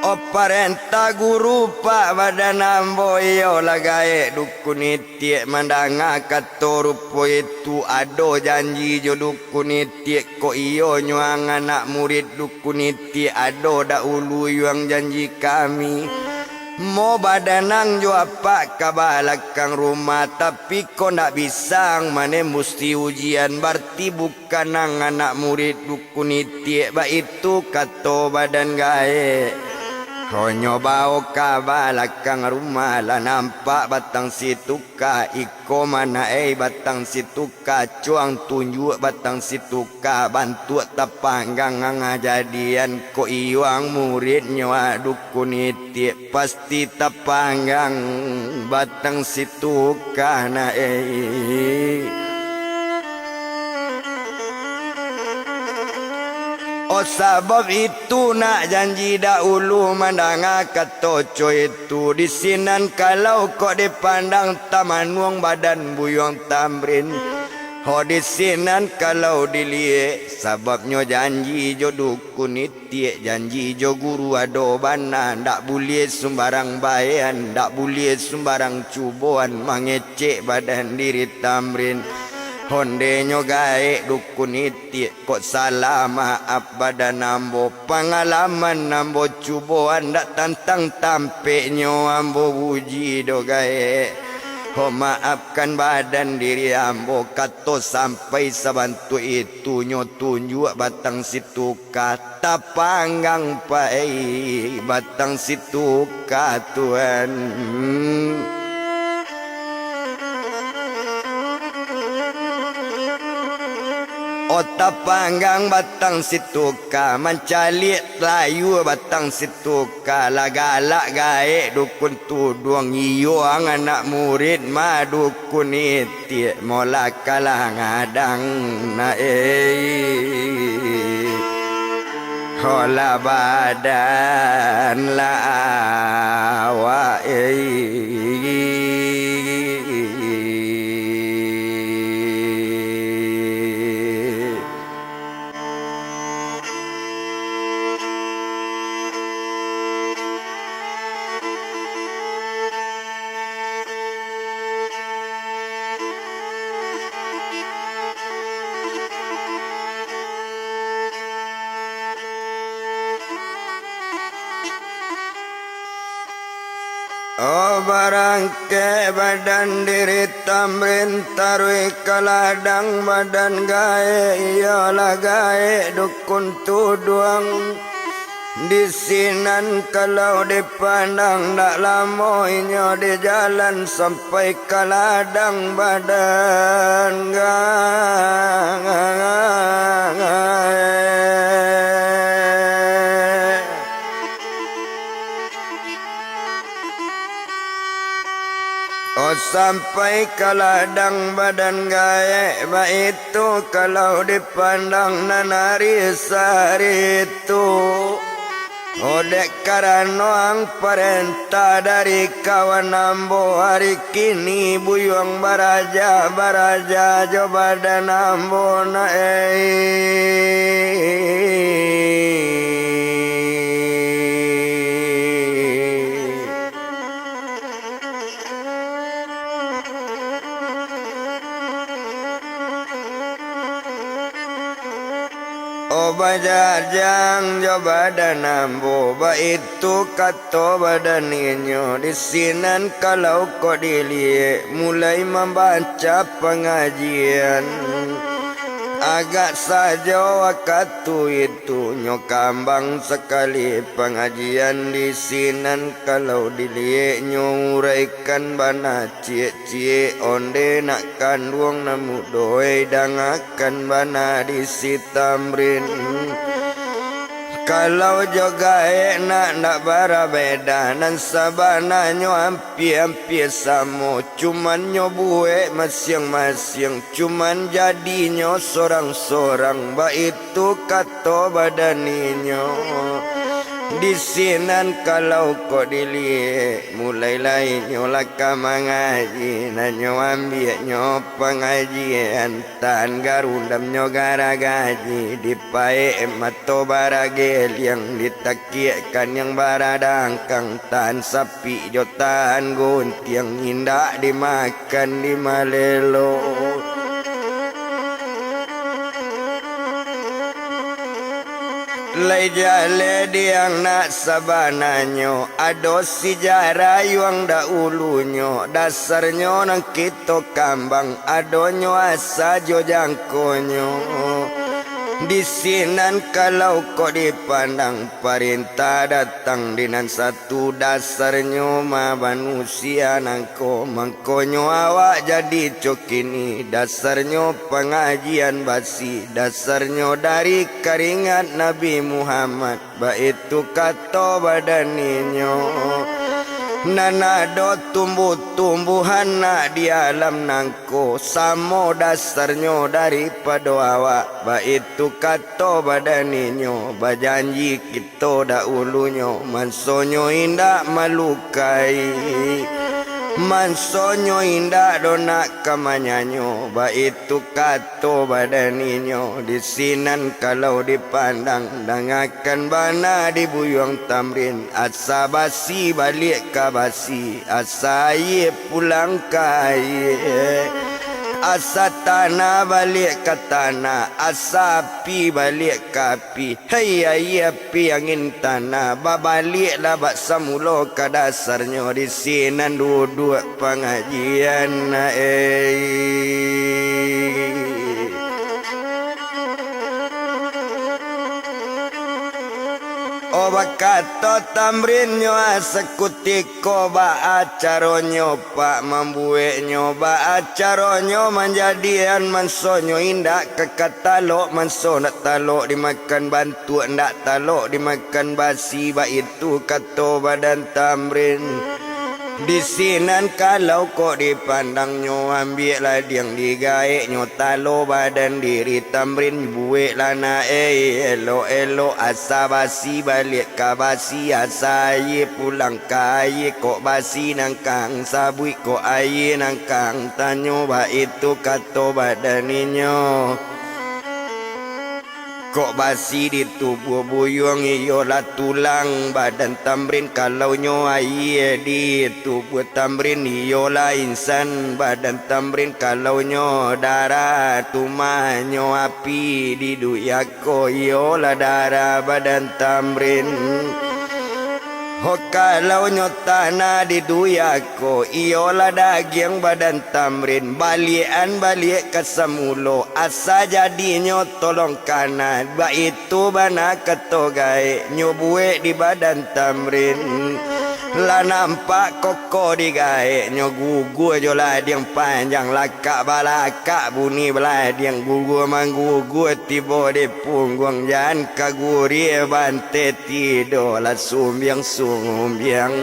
Oh, parentah guru pak badan ambo, iyolah gaek Dukun Itiak. Mandanga kato rupo itu, ado janji jo Dukun Itiak, kok iyo nyuang anak murid Dukun Itiak, ado dahulu yuang janji kami. Mo badanang jo apak ka balakang rumah, tapi ko ndak bisa ang manembusi ujian, barti bukan ang anak murid Dukun Itiak, baitu kato badan gaek. Honyo bao ka balakang rumah, lah nampak batang situka, iko manaei batang situka, cuang tunjuak batang situka, bantuak tapanggang ang jadian, kok iyo ang muridnyo Dukun Itiak, pasti tapanggang batang situka, nak, eh. Oh, sabab itu nak janji dahulu. Mandanga kato co itu, di sinan kalau kok dipandang tamanuang badan Buyuang Tamrin. Ho di sinan kalau diliek, sababnyo janji jo dukun itiak, janji jo guru ado bana, ndak buliah sumbarang baean, ndak buliah sumbarang cuboan mangecek badan diri Tamrin. Ondenyo gaek dukun itiak, kok salah maaf badan ambo, pangalaman ambo cuboan, ndak tantang tampeknyo ambo uji doh gaek. Ho maafkan badan diri ambo, kato sampai sabantuak itu nyo tunjuak batang situka, tapanggang pai batang situka, Tuan. Oh, tapanggang batang situka, mancaliak layua batang situka, lah galak gaek dukun tuduang, iyo ang anak murid ma dukun itiak, molah kalah ngadang na, eh. Holah badan lah awak, eh. Oh, barangkek badan diri Tamrin, taruih ka ladang badan gaek, iyolah gaek dukun tuduang. Di sinan kalau dipandang, ndak lamo inyo di jalan sampai ka ladang badan gaek. Oh, sampai ka ladang badan gaek, baitu kalau dipandang nan ari saritu. Oh, dek karano ang parentah dari kawan ambo, ari kini buyuang baraja-baraja jo badan ambo na, eh. Oh, bajajang jo badan ambo, baitu kato badan inyo. Di sinan kalau kok diliek, mulai mambaca pangajian. Agak sajo wakatu itu nyo kambang sakali pangajian di sinan, kalau diliek nyo uraikan bana ciek-ciek, onde nak kanduang nan mudo, eh, dangakan bana di si Tamrin. Kalau jo gaek nak ndak barabeda, nan sabananyo ampia-ampia samo, cuman nyo buek masiang-masiang, cuman jadinyo sorang-sorang, baitu kato badan inyo. Di sinan kalau kok diliek, mulai lai nyo lah ka mangaji, nan nyo ambiaknyo pangajian, tan garundamnyo garagaji, dipaek mato barageliang, ditakiak kaniang baradangkang, tan sapik jo tan guntiang, indak dimakan dimalelo. Lai jaleh diang nak sabananyo, ado sijarah yuang dahulunyo, dasarnyo nan kito kambang, adonyo asa jo jangkonyo. Di sinan kalau kok dipandang, parentah datang di nan satu, dasarnyo mah manusia nangko, mangkonyo awak jadi co kini, dasarnyo pangajian basi, dasarnyo dari karingat Nabi Muhammad, baitu kato badan inyo. Nan ado tumbuh-tumbuhan nak di alam nangko, samo dasarnyo daripado awak, baitu kato badan inyo, bajanji kito dahulunyo, mansonyo indak malukai. Mansonyo indak doh nak ka manyanyo, baitu kato badan inyo. Di sinan kalau dipandang, dangakan bana di buyuang Tamrin. Asa basi baliak ka basi, asa aia pulang ka aia, asa tanah baliak ka tanah, asa api baliak ka api. Hei aia, api, angin, tanah, babaliaklah bak samulo ka dasarnyo. Di sinan duduak pangajian, eh. Oh, bakato Tamrinnyo, ah, sakutiko, baa caronyo, Pak, mambueknyo? Baa caronyo manjadian mansonyo indak ka, ka talok, manso ndak talok dimakan, bantuak ndak talok dimakan basi, baitu kato badan Tamrin. Di sinan kalau kok dipandangnyo, ambiak ladiang digaeknyo, talo badan diri Tamrin bueklah nak, eh, elok-elok, asa basi baliak ka basi, asa aia pulang ka aia, kok basi nan kang sabuik, kok aia nan kang tanyo, baitu kato badan inyo. Kok basi di tubuah buyuang, iyolah tulang badan Tamrin, kalau nyo aia di tubuah Tamrin, iyolah insan badan Tamrin, kalau nyo darah, tumahnyo api di duyako, iyolah darah badan Tamrin. Ho, kalau nyo tanah di duyako, iyolah dagiang badan Tamrin, baliak-an baliak ka samulo, asa jadinyo tolong kana, baitu bana kato gaek nyo buek di badan Tamrin. Lah nampak kokoh digaeknyo, gugua jo ladiang panjang, lakak balakak bunyi baladiang, gugua manggugua tibo di pungguang, jan ka gurie bante tido, lah sumbiang-sumbiang,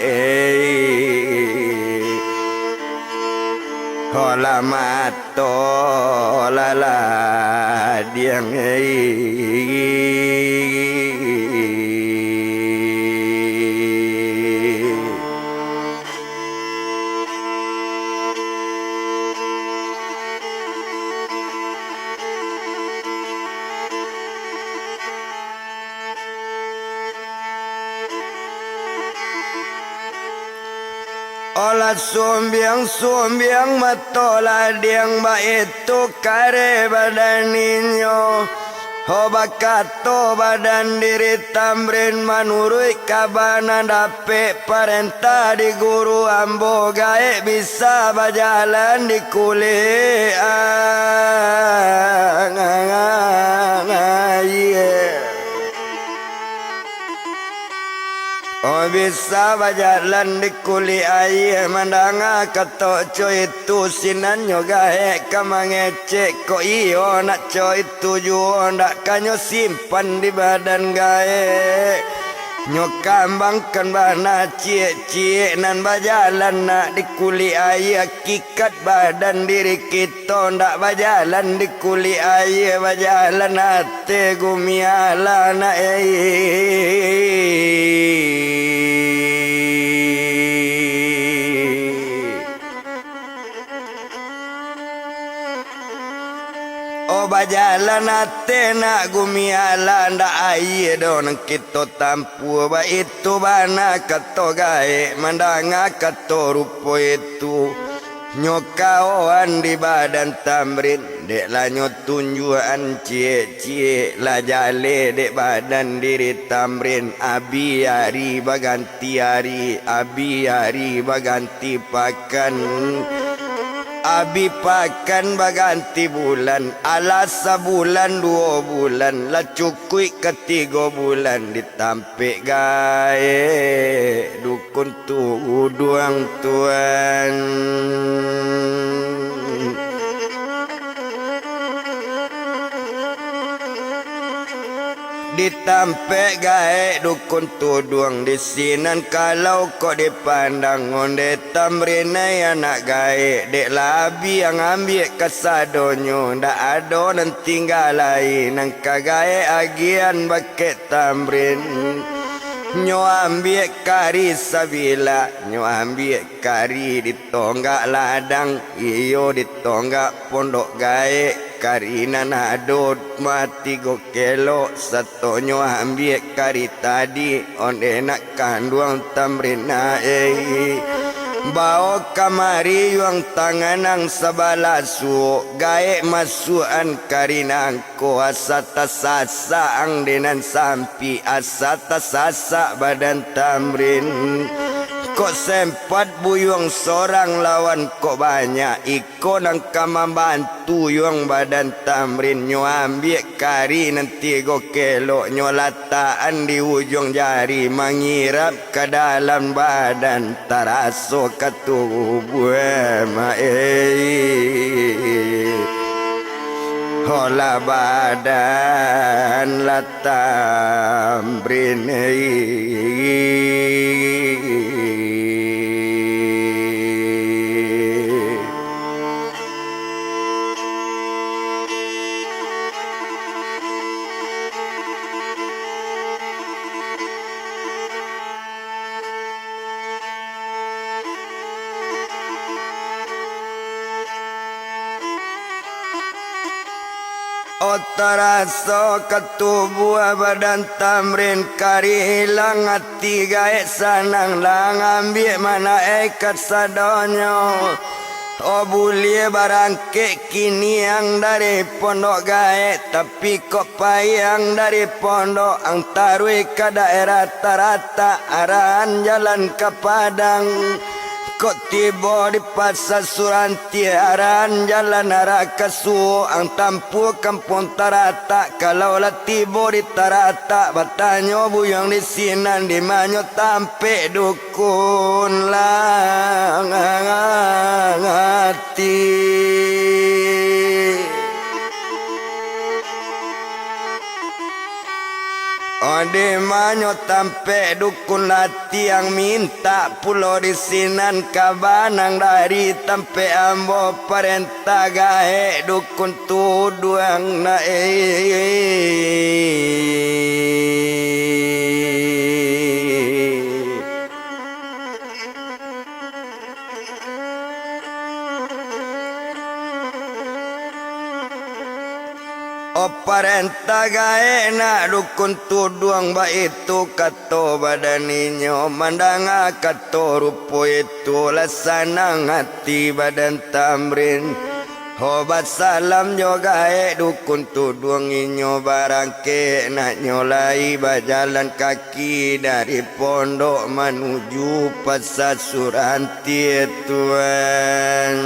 eh. Ho, lah mato lah ladiang, eh. Olah sumbiang-sumbiang mato ladiang, baitu kareh badan inyo. Ho, bakato badan diri Tamrin, manuruik kaba nan dapek parentah di guru ambo, gaek bisa bajalan di kulik aia. Oh, bisa bajalan di kulik aia, mandanga kato co itu, sinan nyo gaek ka mangecek, kok iyo nak co itu juo, ndak ka nyo simpan di badan gaek. Nyo kambangkan bana ciek-ciek nan bajalan nak di kulik aia, aki- kat badan diri kito, ndak bajalan di kulik aia, bajalan ateh gumialah nak, eh. Oh, bajalan ateh nak gumialah, ndak aia doh nan kito tam- pua, baitu bana kato gaek, mandanga kato rupo itu. Nyo kaoan di badan Tamrin, dek lah nyo tunjuakan ciek-ciek, lah jaleh dek badan diri Tamrin, abih ari baganti ari, abih ari baganti pakan. Abih pakan baganti bulan, alah sabulan duo bulan, lah cukuik ka tigo bulan ditam- pek gaek dukun tuduang tuan. Ditampek gaek dukun tuduang di sinan, kalau kok dipandang ondeh Tamrin ai anak gaek, dek lah abiang ambiak kasadonyo, ndak ado nan tingga lai, nan ka gaek agian bakeh Tamrin. Nyo ambiak kari sabilah, nyo ambiak kari di tonggak ladang, iyo di tonggak pondok gaek, kari nan ado mati go kelok, sato nyo ambiak kari tadi, onde nak kanduang Tamrin ai. Bao kamari yuang tanganang sabalah suok, gaek masuakan kari nang ko asa tasasak ang denan sampik, asa tasasak badan Tamrin. Kok sempat buyuang sorang lawan kok banyak iko nan ka mambantu yuang badan Tamrin. Nyo ambiak kari nan tigo kelok, nyo latakan di ujuang jari, mangirap ka dalam badan, taraso ka tubuah mak ei. Holah badan lah Tamrin ei. Oh, taraso ka tubuah badan Tamrin, kari ilang ati gaek sanang, lah ambiak manaek kasadonyo. Oh, buliah barangkek kini ang dari pondok gaek, tapi kok pai ang dari pondok, ang taruih ka daerah Taratak, arahan jalan ka Padang. Kok tibo di Pasa Surantie, arahan jalan arah ka Suok, ang tampuah kampuang Taratak. Kalau lah tibo di Taratak, batanyo buyuang di sinan, di manyo tampek dukun lah ati. Oh, di manyo tampek dukun latiang, mintak pulo di sinan ka banang dari tampek ambo, parentah gaek dukun tuduang na eh. Oh, parentah gaek nak dukun tuduang, baitu kato badan inyo, mandanga kato rupo itu lah sanang ati badan Tamrin. Ho, basalam jo gaek dukun tuduang, inyo barangkek, nak nyo lai bajalan kaki dari pondok manuju Pasa Surantie, Tuan.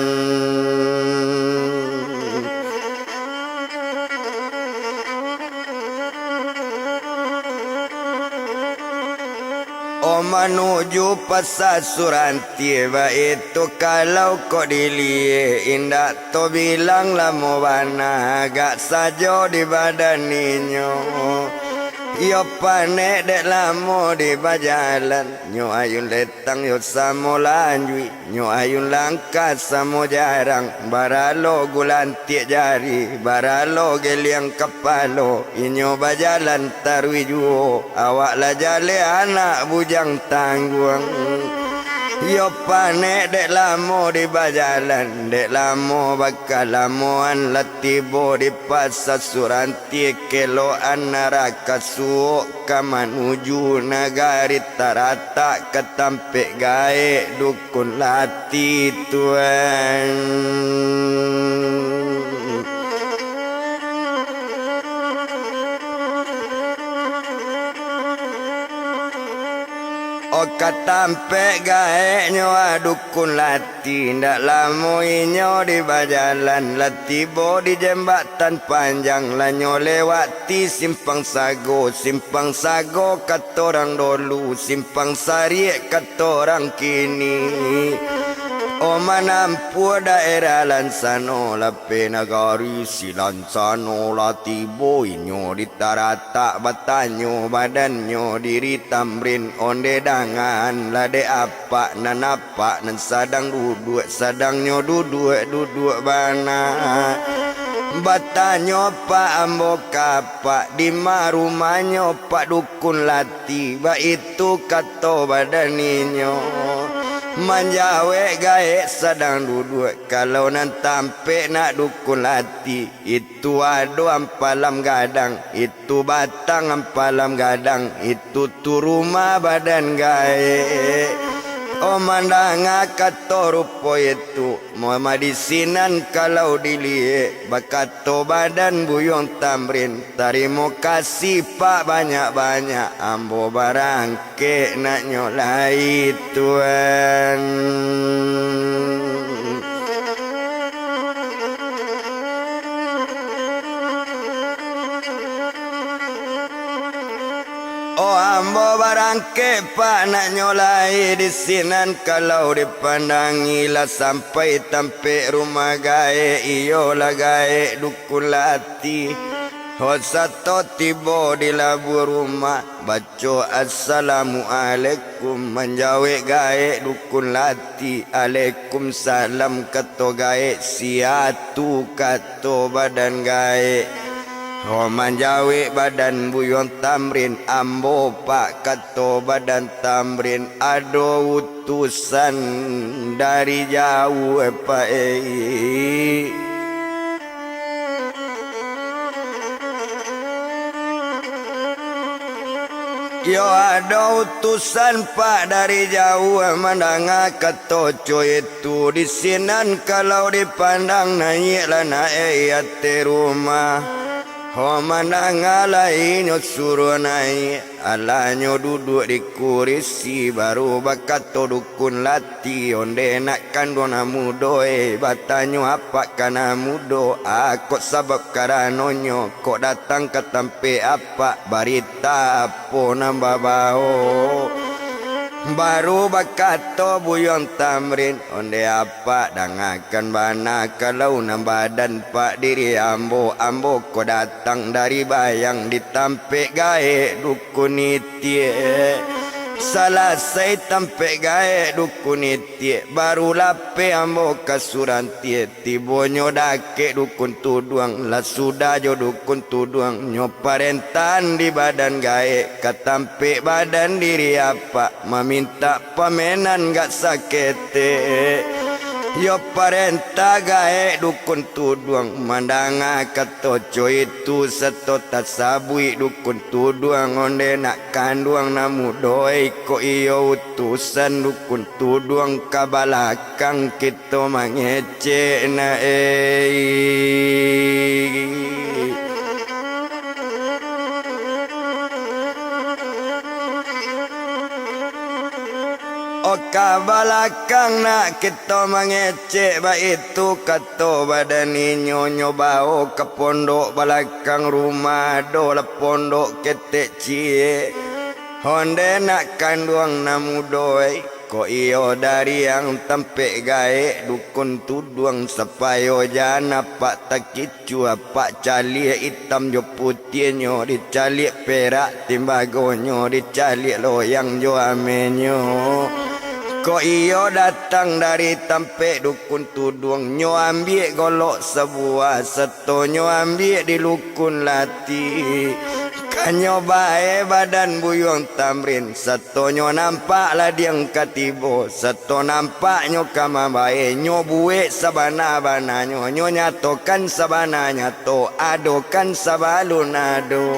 Oh, manuju Pasa Surantie, baitu kalau kok diliek, indak tabilang lamo bana agak sajo di badan inyo. Iyo panek dek lamo di bajalan, nyo ayun letang yo samo lanjuik. Nyo ayun langkah samo jarang, baralo gulantiak jari, baralo geliang kapalo, inyo bajalan taruih juo, awak lah jaleh anak bujang tangguang. Iyo panek dek lamo di bajalan, dek lamo bakalamoan lah tibo di Pasa Surantie, kelokan arah ka Suok ka manuju nagari Taratak ka tampek gaek dukun lati, Tuan. Oh, ka tampek gaeknyo, ah, dukun lati, ndak lamo inyo di bajalan, lah tibo di jambatan panjang, lah nyo lewati simpang sago, simpang sago kato urang dulu, simpang sariak kato urang kini. Oh, manampuah daerah Lansano, lapeh nagari Silansano, lah tibo inyo di Taratak, batanyo badannyo diri Tamrin, onde dangan lah dek apak nan apak nan sadang duduak, sadang nyo duduak, duduak bana. Batanyo Pak ambo ka Pak, dima rumahnyo Pak Dukun Lati, baitu kato badan inyo. Manjawek gaek sadang duduak, kalau nan tampek nak Dukun Lati, itu ado ampalam gadang, itu batang ampalam gadang, itu tu rumah badan gaek. Oh, mandanga kato rupo itu, Muhammad di sinan kalau diliek, bakato badan Buyuang Tamrin, "Tarimo kasih, Pak, banyak-banyak, ambo barangkek naknyo lai, Tuan." Oh, ambo barangkek, Pak, naknyo lai di sinan kalau dipandangi lah sampai tampek rumah gaek, iyolah gaek Dukun Lati. Ho sato tibo di labuah rumah, baco assalamualaikum, manjawek gaek Dukun Lati. "Alaikumsalam," kato gaek, "sia tu?" kato badan gaek. Ho manjawek badan Buyuang Tamrin, "Ambo, Pak," kato badan Tamrin, "ado utusan dari jauah, Pak, eh." Iyo, ado utusan, Pak, dari jauah, mandanga kato co itu. Di sinan kalau dipandang, naiaklah naek ateh rumah. Ho mandanga lai inyo suruah naiak, alah nyo duduak di kurisi, baru bakato Dukun Lati, "Onde nak kanduang nan mudo, eh, batanyo apak ka nan mudo, a kok sabab karanonyo kok datang ka tampek apak, barita apo nan babao?" Baru bakato Buyuang Tamrin, "Onde apak dangakan bana, kalau nan badan Pak diri ambo, ambo ko datang dari bayang di tampek gaek Dukun Itiak. Salasai tampek gaek Dukun Itiak, baru lapeh ambo ka surang tiek. Tibonyo dakek Dukun Tuduang, lah sudah jo Dukun Tuduang nyo parentahan di badan gaek, ka tampek badan diri apak, mamintak pamenan gak saketek." Iyo, parentah gaek Dukun Tuduang. Mandanga kato co itu sato tasabuik Dukun Tuduang, "Onde nak kanduang nan mudo, eh, kok iyo utusan Dukun Tuduang ka balakang kito mangecek na, eh." "Oh, ka balakang nak kito mangecek," baitu kato badan inyo, nyo bao ka pondok balakang rumah, ado lah pondok ketek ciek. "Onde nak kanduang nan mudo, eh, kok iyo dariang tampek gaek Dukun Tuduang, sapayo jan apak takicuah, apak caliak itam jo putiahnyo, dicaliak perak timbagonyo, dicaliak loyang jo amenyo. Kok iyo datang dari tampek Dukun Tuduang, nyo ambiak golok sabuah, sato nyo ambiak di Dukun Lati. Kanyo bae badan Buyuang Tamrin, sato nyo nampak ladiang ka tibo, sato nampak nyo ka mambae, nyo buek sabana-bananyo, nyo nyatokan sabana nyato, adokan sabalun ado.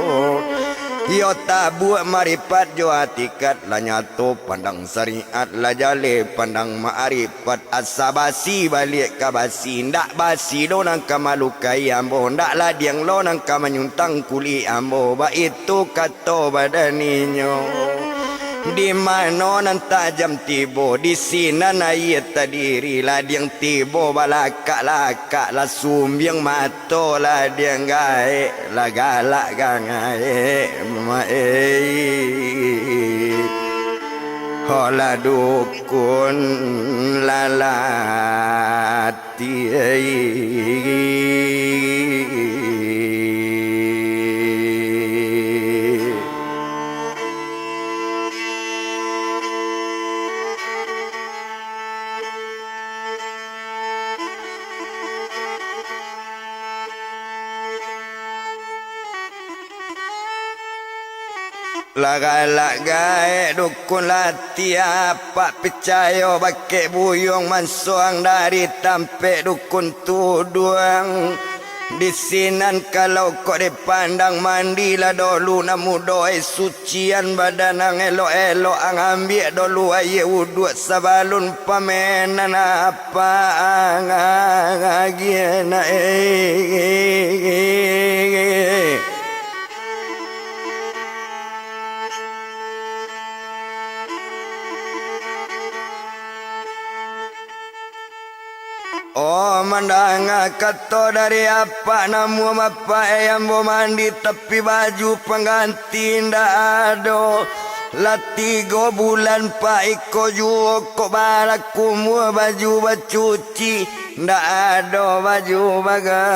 Iyo tabuak maripat jo atikat, lah nyato pandang sariat, lah jaleh pandang maarif." Pat asa basi baliak ka basi, ndak basi lo nan ka malukai ambo, ndak ladiang lo nan ka manyuntang kulik ambo, baitu kato badan inyo. Di mano nan tajam tibo, di sinan aia tadiri, ladiang tibo balakak-lakak, lah sumbiang mato ladiang gaek, lah galak gangaik, maek. Holah dukun lalati. Lah galak gaek dukun latiah, apak picayo bakeh buyuang mansuang dari tampek dukun tuduang. Di sinan kalau kok dipandang, mandilah dolu nan mudo, ai sucian badan ang elok-elok, ang ambiak dolu aia uduak sabalun pamenan apak ang agiah na, eh. Oh, mandanga kato dari apak, namuah bapak, eh, ambo mandi tapi baju pangganti indak ado. Lah tigo bulan, Pak, iko juo kok balaku muah baju bacuci, ndak ado baju baganti.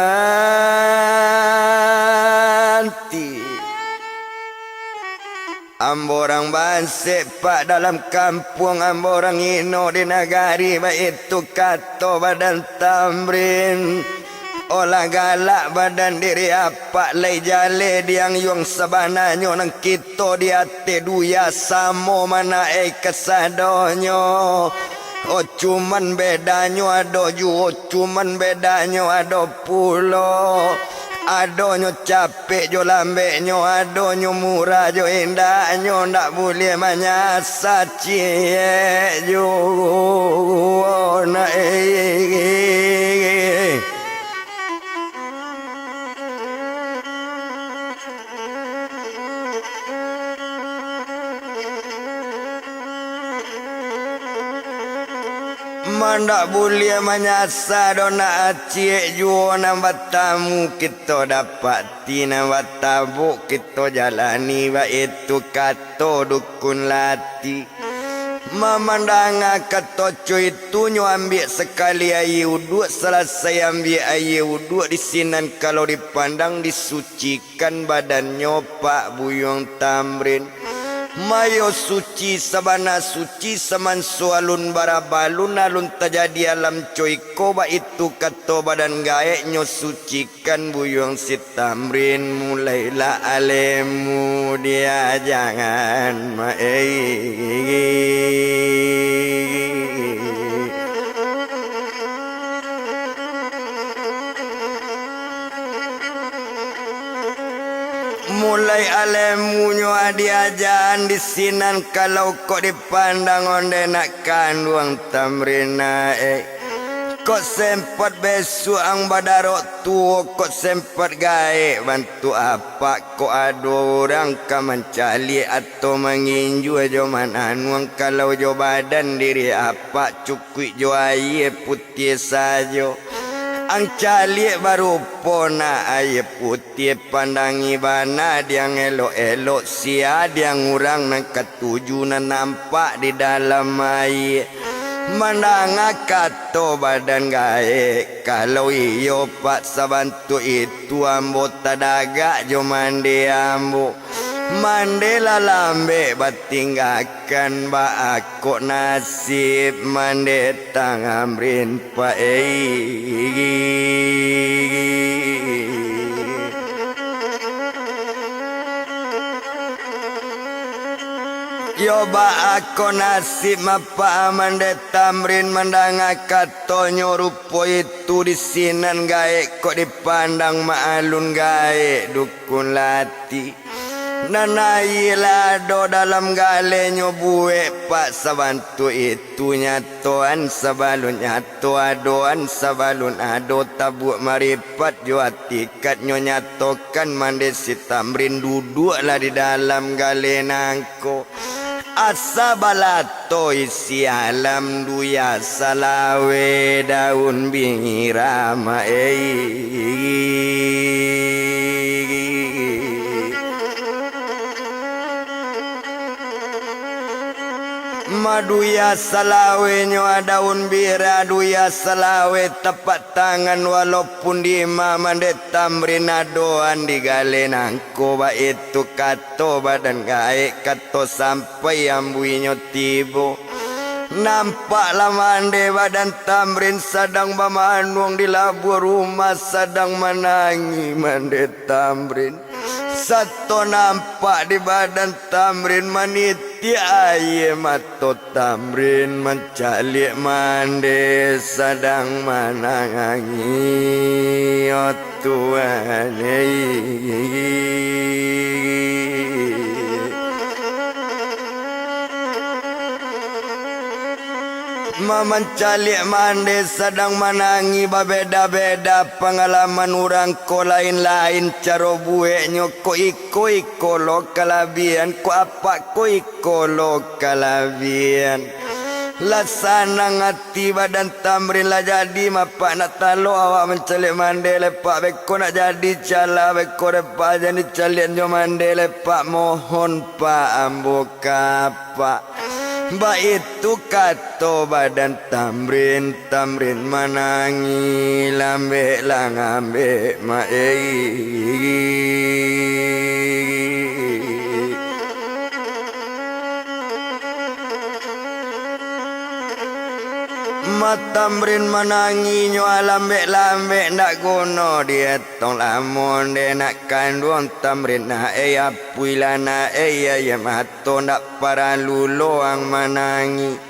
Ambo urang bansek, Pak, dalam kampuang, ambo urang ino di nagari, baitu kato badan Tamrin. Olah galak badan diri apak, lai jaleh diang yuang, sabananyo nan kito di ateh duya samo manaek kasadonyo. Oh, cuman bedanyo ado juo, cuman bedanyo ado pulo. Adonyo capek jo lambeknyo, adonyo murah jo indaknyo, ndak buliah manyasa ciek juo na, eh. Mandak buliah manyasa doh nak, ciek juo nan batamu kito dapati, nan batabuk kito jalani, baitu kato dukun lati. Mamandanga kato co itu, nyo ambiak sakali aia uduak, salasai ambiak aia uduak, di sinan kalau dipandang disucikan badannyo Pak Buyuang Tamrin. Mayo suci, sabana suci, samanso alun barabalun, alun tajadi alam co iko, baitu kato badan gaeknyo suci. Kan buyuang si Tamrin, mulailah alemu diajangan, maei. Mulai alemunyo diajan di sinan, kalau kok dipandang ondeh nak kanduang Tamrin, eh. Kok sempat besuak ang badarok tuo, kok sempat gaek bantuak apak, kok ado urang ka mancaliak atau manginjua jo mananuang, kalau jo badan diri apak cukuik jo aia putiah sajo. Ang caliak barupo nak aia putiah. Tiap pandangi bana diang elok-elok, sia diang urang nan katuju nan nampak di dalam aia. Mandanga kato badan gaek, kalau iyo pak sabantuak itu, ambo tadagak jo mande ambo. Mande lah lambek batinggakan, baa kok nasib mande Tamrin, pak ei. Yo baa kok nasib mapak mande Tamrin, mandanga katonyo rupo itu di sinan gaek kok dipandang maalun gaek dukun lati. Nan aia lah ado dalam galenyo buek pak sabantuak itu, nyatoan sabalun nyato, adoan sabalun ado, tabuak maripat jo atikadnyo nyatokan mande si Tamrin duduaklah di dalam gale nangko. Asa balato isi alam duya salawe daun bingirama ei. Maduya salawe nyo daun bira, duya salawe tapak tangan, walaupun di ma mande Tamrin adoan di gale nangko, baitu kato badan gaek, kato sampai ambuinyo tibo. Nampak lah mande badan Tamrin sadang bamanuang di labuah rumah, sadang manangih mande Tamrin. Sato nampak di badan Tamrin manitiak aia mato. Tamrin mancaliak mande sadang manangih, oh Tuhan ei. Mamancaliak mande sadang manangih, babeda-beda pangalaman urang ko, lain-lain caro bueknyo ko, iko-iko lo kalabian ko, apak ko iko lo kalabian. Lah sanang ati badan Tamrin, lah jadi mapak nak talok awak mancaliak mande lepak, beko nak jadi cala beko lepak, jadi caliak nyo mande lepak, mohon pak ambo ka Pak. Baitu kato badan Tamrin, Tamrin manangih lambek lah ngambek mak ei. Mak Tamrin manangih nyo lambek-lambek, ndak guno dietong lamo nde nak kanduang Tamrin nak ei, apuilah nak ei, aia mat- to ndak paralu lo ang manangih.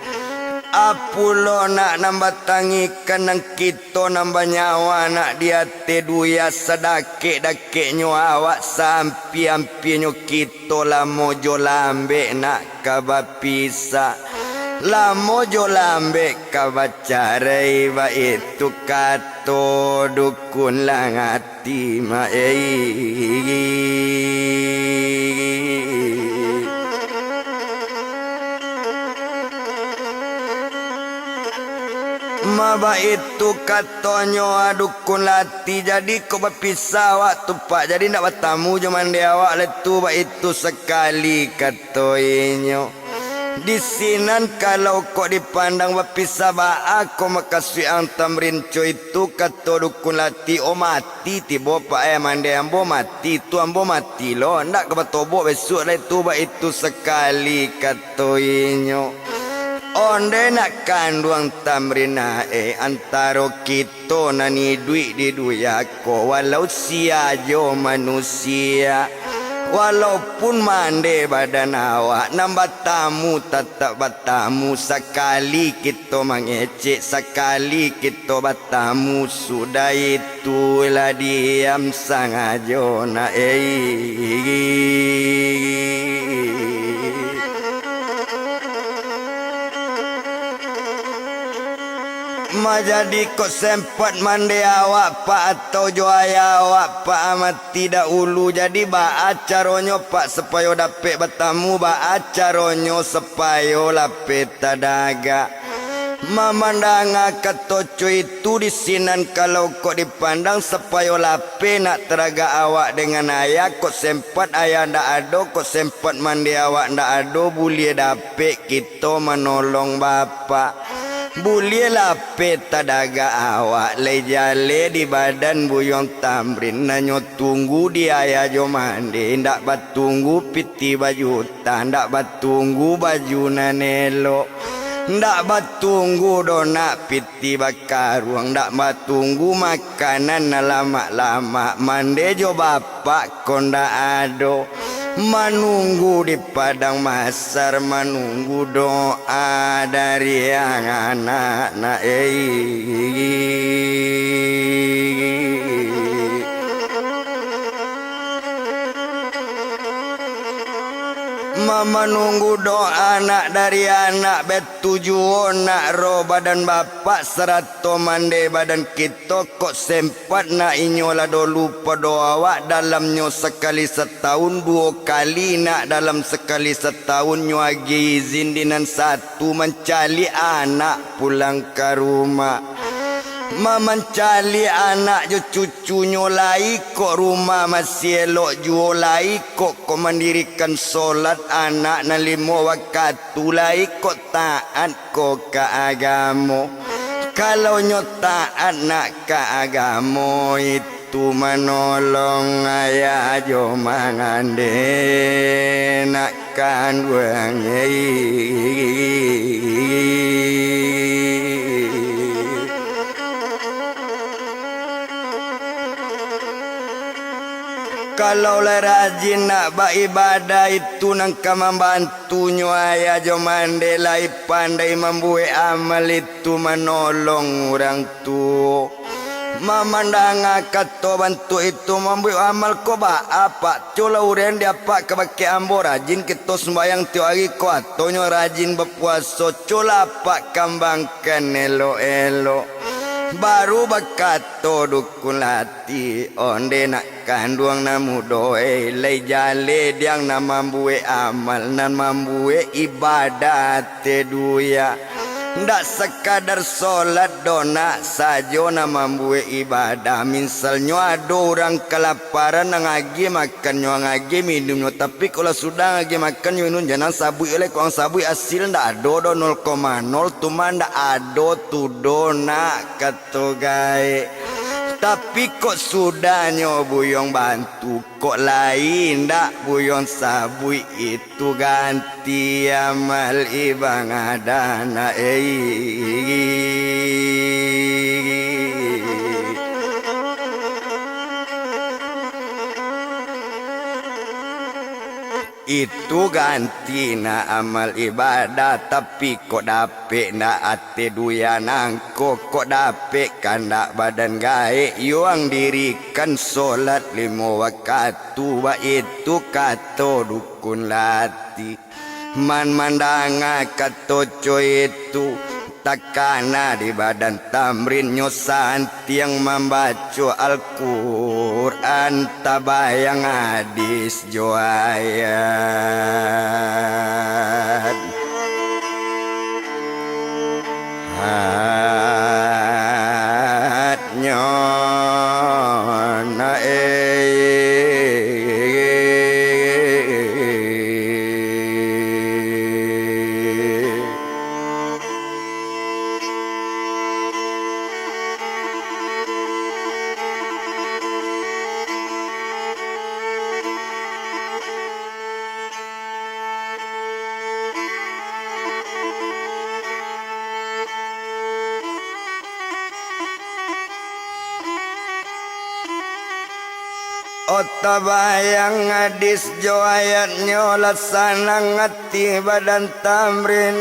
Apulo nak nan batangih, ka nan kito nan banyawa nak di ateh dunia, sadakek-dakeknyo awak, saampia-ampianyo kito, lamo jo lambek nak ka bapisah, lamo jo lambek ka bacarai, baitu kato dukun lah ngati. Ti ma ei. Ma baitu katonyo, a dukun lati, jadi kok bapisah awak tu, Pak, jadi ndak batamu jo mande awak lai tu, baitu sakali kato inyo. Di sinan kalau kok dipandang bapisah, baa ko makasuik ang Tamrin co itu, kato dukun lati, o mati tibo Pak eh, mande ambo mati tu, ambo mati lo, ndak ka batobok bisuak lai tu, baitu sakali kato inyo. Ondeh nak kanduang Tamrin ah eh, antaro kito nan iduik di dunia ko, walau sia jo manusia, walaupun mande badan awak, nan batamu tatap batamu, sakali kito mangecek, sakali kito batamu, sudah itu lah diam sangajo nak ei. Ma jadi kok sempat mande awak Pak, atau jo ayah awak Pak, a mati dahulu, jadi baa caronyo Pak supayo dapek batamu, baa caronyo supayo lapeh tadagak? Ma mandanga kato co itu di sinan kalau kok dipandang supayo lapeh nak tadagak awak dengan ayah, kok sempat ayah ndak ado, kok sempat mande awak ndak ado, buliah dapek kito manolong bapak. Buliah lapeh tadagak awak lai jaleh di badan buyuang Tamrin, nanyo tunggu di ayah jo mande, ndak batunggu pitih bajuta, ndak batunggu baju nan elok, ndak batunggu doh nak pitih bakaruang, ndak batunggu makanan nan lamak-lamak, mande jo bapak ko ndak ado. Manunggu di padang mahsyar, manunggu doa dari ang anak nak ei. Ma manunggu doa nak dari anak, bet- tu juo nak roh badan bapak sarato mande badan kito, kok sempat nak inyo lah dolu pado awak dalamnyo sakali satahun duo kali, nak dalam sakali satahun nyo agiah izin di nan satu mancaliak anak pulang ka rumah. Ma mancaliak anak jo cucunyo lai kok rumah masih elok juo lai kok, kok mandirikan solat anak nan limo wakatu lai kok taat ko ka agamo. Kalau nyo taat nak ka agamo, itu manolong ayah jo mangande nak kanduang ei. Kalau lai rajin nak baibadah, itu nan ka mambantunyo ayah jo mandeh, lai pandai mambuwek amal, itu manolong urang tuwo. Mamandanga kato bantuak itu, mambuwek amal ko baa, Pak? Colah urang di apak ka bakeh ambo, rajin kito sumbayang tiok ari ko, atonyo rajin bapuaso, colah apak kambangkan elok-elok. Baru bakato dukun lati, onde nak kanduang nan mudo, eh, lai jaleh diang nan mambuwek amal, nan mambuwek ibadah ate duya. Ndak sakadar solat doh nak sajo nan mambuwek ibadah. Misalnyo ado urang kalaparan, ang agiah makannyo, ang agiah minumnyo, tapi kok lah sudah ang agiah makannyo minum, jan ang sabuik lai, kok ang sabuik asil ndak ado doh, nol koma nol, tu mah ndak ado tu doh nak, kato gaek. Tapi kok sudahnyo buyuang bantu, kok lai ndak buyuang sabuik, itu ganti amal ibadah nak, eh. Itu ganti nak amal ibadah, tapi kok dapek ndak ate duya nangko, kok dapek kandak badan gaek, yuang dirikan solat limo wakatu, baitu kato dukun lati. Man mandanga kato co itu, takana di badan Tamrin nyo santiang mambaco Al-Quran, tabayang hadis jo ayat. Hatnyo na, eh. Otabayang hadis jo ayatnyo lah sanang ati badan Tamrin.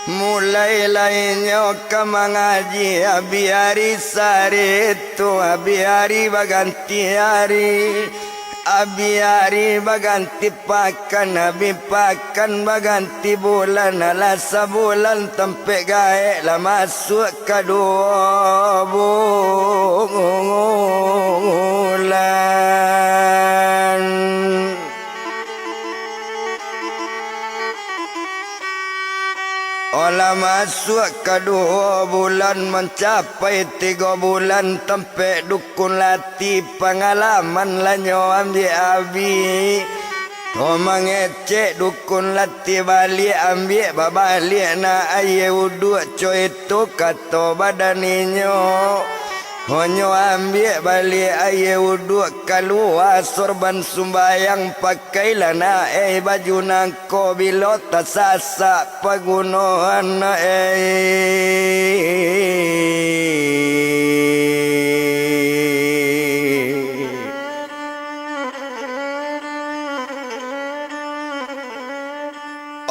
Mulai lai nyo ka mangaji, abih ari saritu, abih ari baganti ari. Abih ari baganti pakan, abih pakan baganti bulan, alah sabulan tampek gaek lah masuak ka duo bulan. Olah masuak ka duo bulan, mancapai tigo bulan, tampek dukun lati pangalaman lah nyo ambiak abih. Oh, mangecek dukun lati baliak, ambiak babaliak nak aia uduak, co itu kato badan inyo. Honyo ambiak baliak aia uduak, kalua sorban sumbayang, pakailah nak, eh, baju nangko bilo tasasak pagunoan, eh.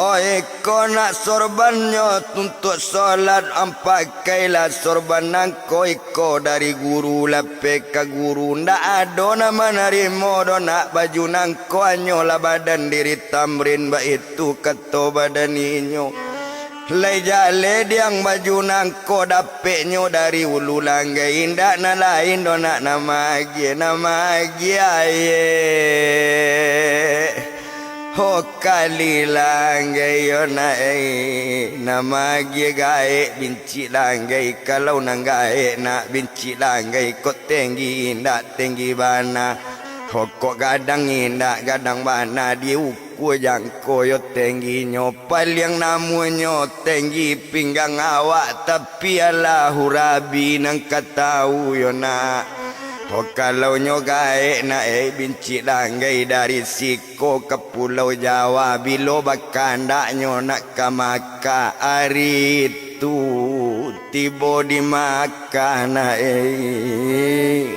Oi, iko nak sorbannyo untuak solat, ang pakailah sorban nangko iko dari guru lapeh ka guru. Ndak ado nan manarimo doh nak baju nangko, hanyolah badan diri Tamrin, baitu kato badan inyo. Lai jaleh diang baju nangko, dapeknyo dari ulu langgai, indak nan lain doh nak, nan maagiah, nan maagiah aia. Ho kali langgai yo nak, eh, nan maagiah gaek bincik langgai, kalau nan gaek nak bincik langgai, kok tenggi indak tenggi bana, ho kok gadang indak gadang bana, di ukua jangko yo tengginyo, paliang namuahnyo tenggi pinggang awak, tapi Allahu Rabbi nan ka tau yo nak. Ho kalau nyo gaek nak, eh, bincik langgai dari siko ka Pulau Jawa, bilo bakandaknyo nak ka Makkah, ari tu tibo di Makkah nak, eh.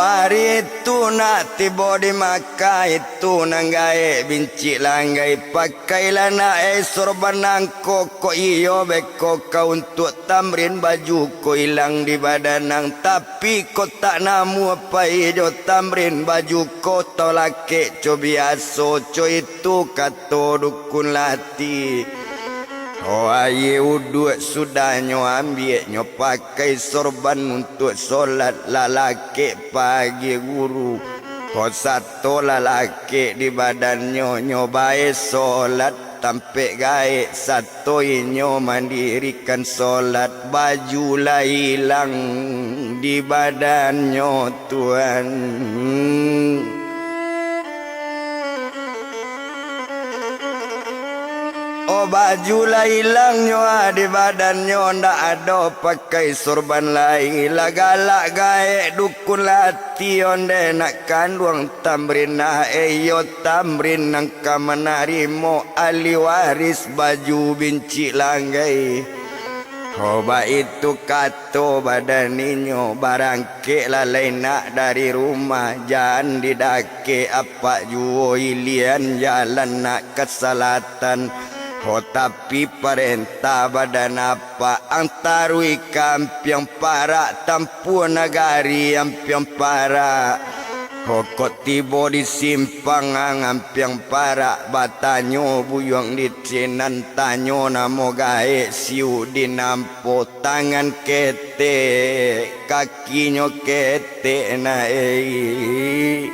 Ari tu nak tibo di Makkah, itu nan gaek Bincik Langgai. Pakailah nak ai sorban nangko, kok iyo beko ka untuak Tamrin, baju ko ilang di badan ang. Tapi kok tak namuah pai jo Tamrin, baju ko tolakek co biaso, co itu kato dukun lati. Ho aia uduak sudahnyo ambiaknyo pakai sorban untuak solat, lalakek pagia guru. Ho sato lalakek di badannyo, nyo bae solat tampek gaek, sato inyo mandirikan solat, baju lah ilang di badannyo, Tuan. Oh, baju lah ilang nyo ah di badannyo, ndak ado pakai sorban lai. Lah galak gaek dukun lati, ondeh nak kanduang Tamrin nah, eh, iyo Tamrin nan ka manarimo ahli waris baju Bincik Langgai. Ho baitu kato badan inyo, barangkeklah lai nak dari rumah, jan di dakek apak juo, ilian jalan nak ka salatan. Ho tapi parentah badan apak, ang taruih ka Ampiang Parak, tampuah nagari Ampiang Parak. Ho kok tibo di simpang ang Ampiang Parak, batanyo buyuang di sinan, tanyo namo gaek si Udin Ampo, tangan ketek, kakinyo ketek nah, ei.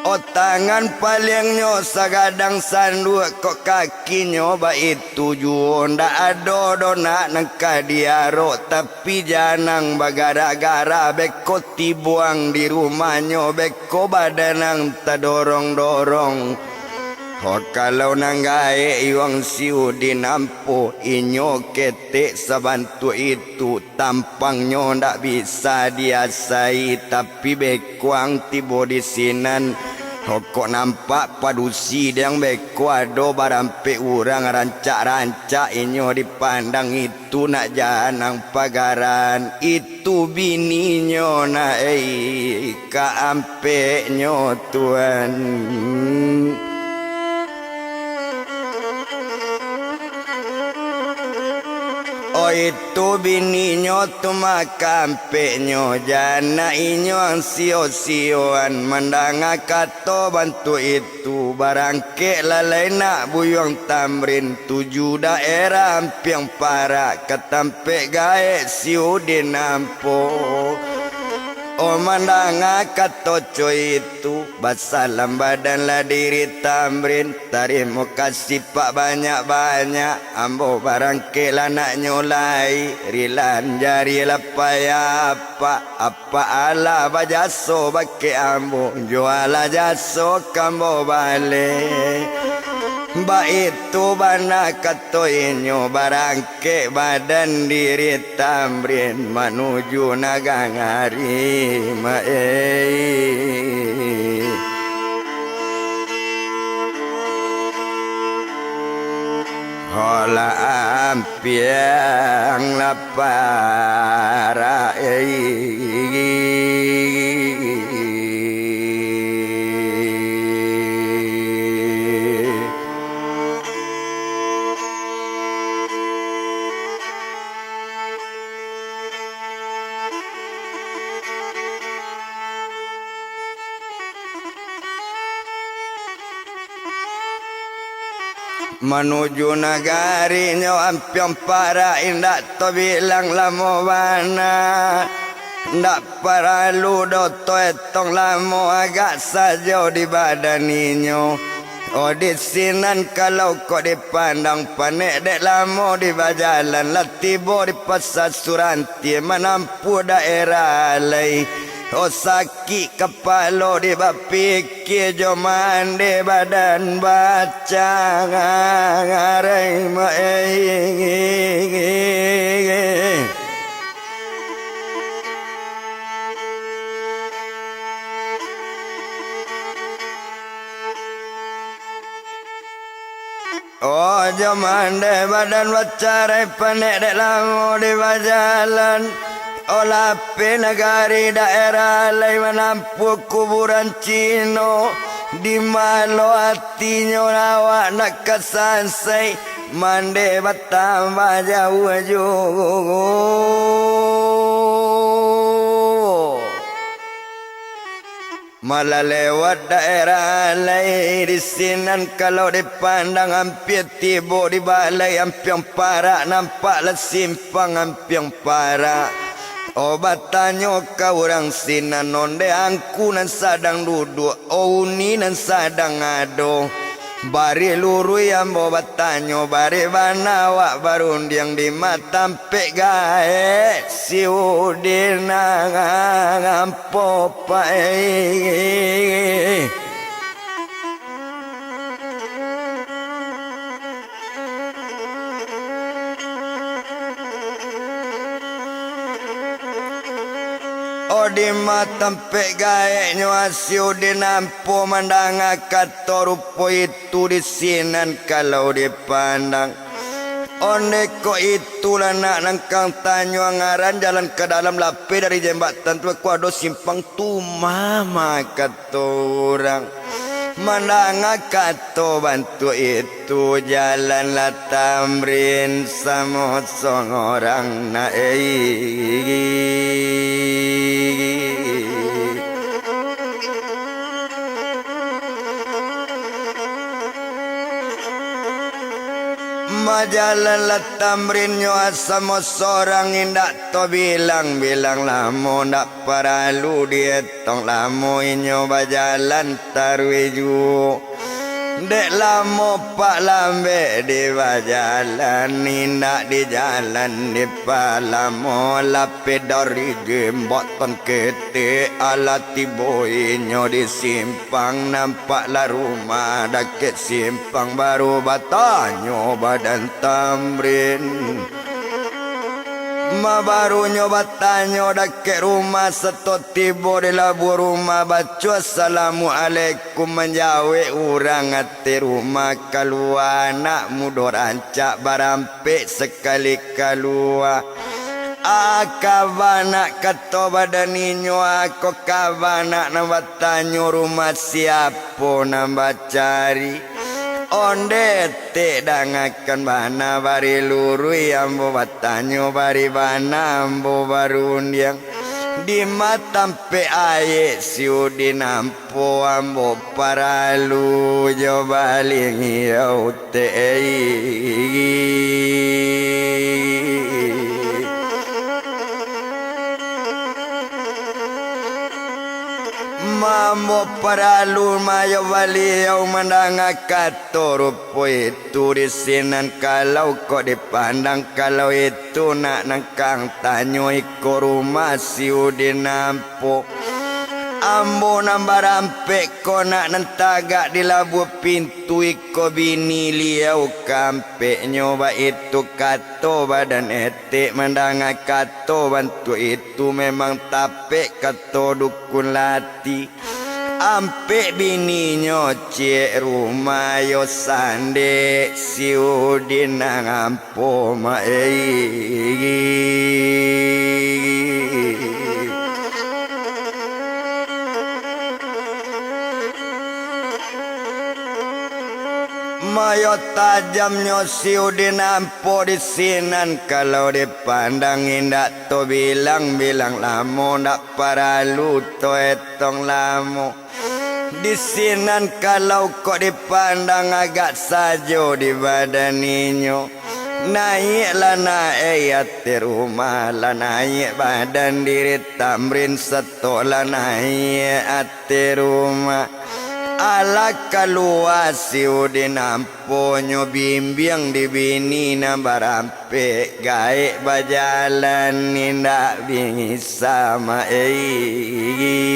Oh, tangan paliangnyo sagadang sanduak, kok kakinyo baitu juo, ndak ado doh nak nan ka diarok, tapi jan ang bagarak-garak, beko tibo ang di rumahnyo, beko badan ang tadorong-dorong. Ho kalau nan gaek yuang si Udin Ampo, inyo ketek sabantuak itu, tampangnyo ndak bisa diasai, tapi beko ang tibo di sinan. Ho kok nampak padusi dang, beko ado barampek urang, rancak-rancak inyo dipandang, itu nak jan ang pagaran, itu bininyo nah, ei, ka ampeknyo, Tuan. Oh, itu bininyo tu mah ka ampeknyo, jan nak inyo ang sio-sioan mandanga kato bantuak itu. Tu barangkeklah lai nak buyuang Tamrin, tuju daerah Ampiang Parak, ka tampek gaek si Udin Ampo. Oh, mandanga kato co itu, basalam badanlah diri Tamrin, tarimo kasih pak banyak-banyak, ambo barangkeklah nak nyo lai, rilan jarilah payah apak, apak alah bajaso bakeh ambo, jo alah jaso ka ambo baleh. Baitu bana kato inyo, barangkek badan diri Tamrin manuju nagari Maeh. Holah ampiang lapar, eh. Manuju nagarinyo Ampiang Parak indak tabilang lamo bana. Ndak paralu doh taetong lamo, agak sajo di badan inyo. Oh, di sinan kalau kok dipandang panek, dek lamo di bajalan, lah tibo di Pasa Surantie, manampuah daerah alai. Oh, sakik kapalo di bapik- Kiro jo mandeh badan bacang arai maeh. Ojo Mandeh badan bacarai panek dek lamo di bajalan. Olapeh nagari daerah lai manampuah kuburan Cino. Di malo atinyo awak nak ka sansai, mandeh batambah jauah juo. Malah lewat daerah lai di sinan, kalau dipandang ampia tibo di balai Ampiang Parak, nampak lah simpang Ampiang Parak. Oh, batanyo ka urang sinan, ondeh angku nan sadang duduak, oh, uni nan sadang ado. Barih luruih ambo batanyo, barih bana awak barundiang, di ma tampek gaek si Udin nan ampo pai. Oh, di ma tampek gaeknyo si Udin ampo mandanga kato rupo itu di sinan kalau dipandang. Ondeh kok itulah nak nangkang tanyo ngaran jalan ka dalam lapeh dari jembatan tu, ko ado simpang tu mah, maka urang. Mandanga kato bantuak itu, jalanlah Tamrin samo sorang nak, ei. Bajalanlah Tamrinnyo samo sorang, indak tabilang-bilang lamo, ndak paralu dietong lamo inyo bajalan taruih juo. Dek lamo pak lambek di bajalan, indak di jalan dipalamo, lapeh dari jembatan ketek, alah tibo inyo di simpang, nampaklah rumah dakek simpang, baru batanyo badan Tamrin. Ma barunyo batanyo dakek rumah, sato tibo di labuah rumah, baco assalamualaikum, manjawek urang ateh rumah, kalua anak mudo rancak barampek sakali kalua. Ah, kaba nak kato badan inyo, ah, ko kaba nak nan batanyo rumah siapo nan bacari. Ondeh tek dangakan bana, bari luruih ambo batanyo, bari bana ambo barundiang. Di ma tampek ayek si Udin ampo, ambo paralu jo baliau tek. Mambo paralu mayo baliau mandanga kato rupo itu di sinan, kalau kok dipandang kalau itu nak nangkang tanyo iko rumah si Udin ampo. Ambo nan barampek ko nak nan tagak di labuah pintu iko bini liau kampeknyo, baitu kato badan etek mandanga kato bantuak itu memang tapek kato dukun lati. Ampek bininyo ciek rumah yo sandek si Udin nan ampo ma ei. Mayo tajamnyo si Udin ampo di sinan, kalau dipandang indak tabilang-bilang lamo, ndak paralu taetong lamo. Di sinan kalau kok dipandang agak sajo di badan inyo. Naiak lah naiak ateh rumah, lah naiak badan diri Tamrin sato lah naiak ateh rumah. Alah kalua si Udin amponyo bimbiang di bini nan baram- pek gaek bajalan indak bisa ma ei.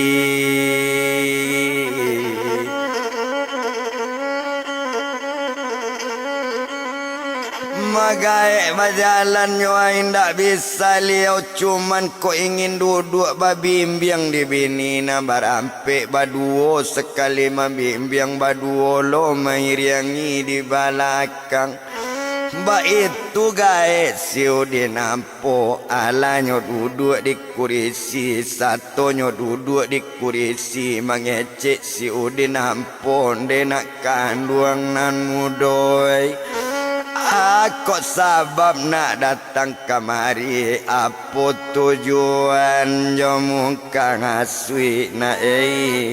Magaek bajalan nyo indak bisa liau, cuman kok ingin duduak babimbiang di bini nan barampek baduo, sakali mambimbiang baduo lo mairiangi di balakang. Baitu gaek si Udin ampo, alanyo duduak di kurisi, satonyo duduak di kurisi, mangecek si Udin ampo, ndeh nak kanduang nan mudo, ai. Akok sabab nak datang kamari, apo tujuan jo muka ngasuik nak, ei?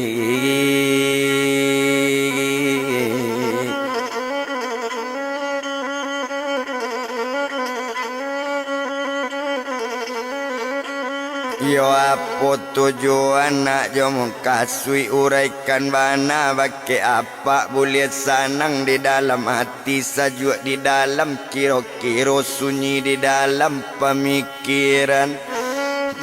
Iyo, apo tujuan nak jo mukasuik, uraikan bana bakeh apak, buliah sanang di dalam ati, sajuak di dalam kiro-kiro, sunyi di dalam pamikiran.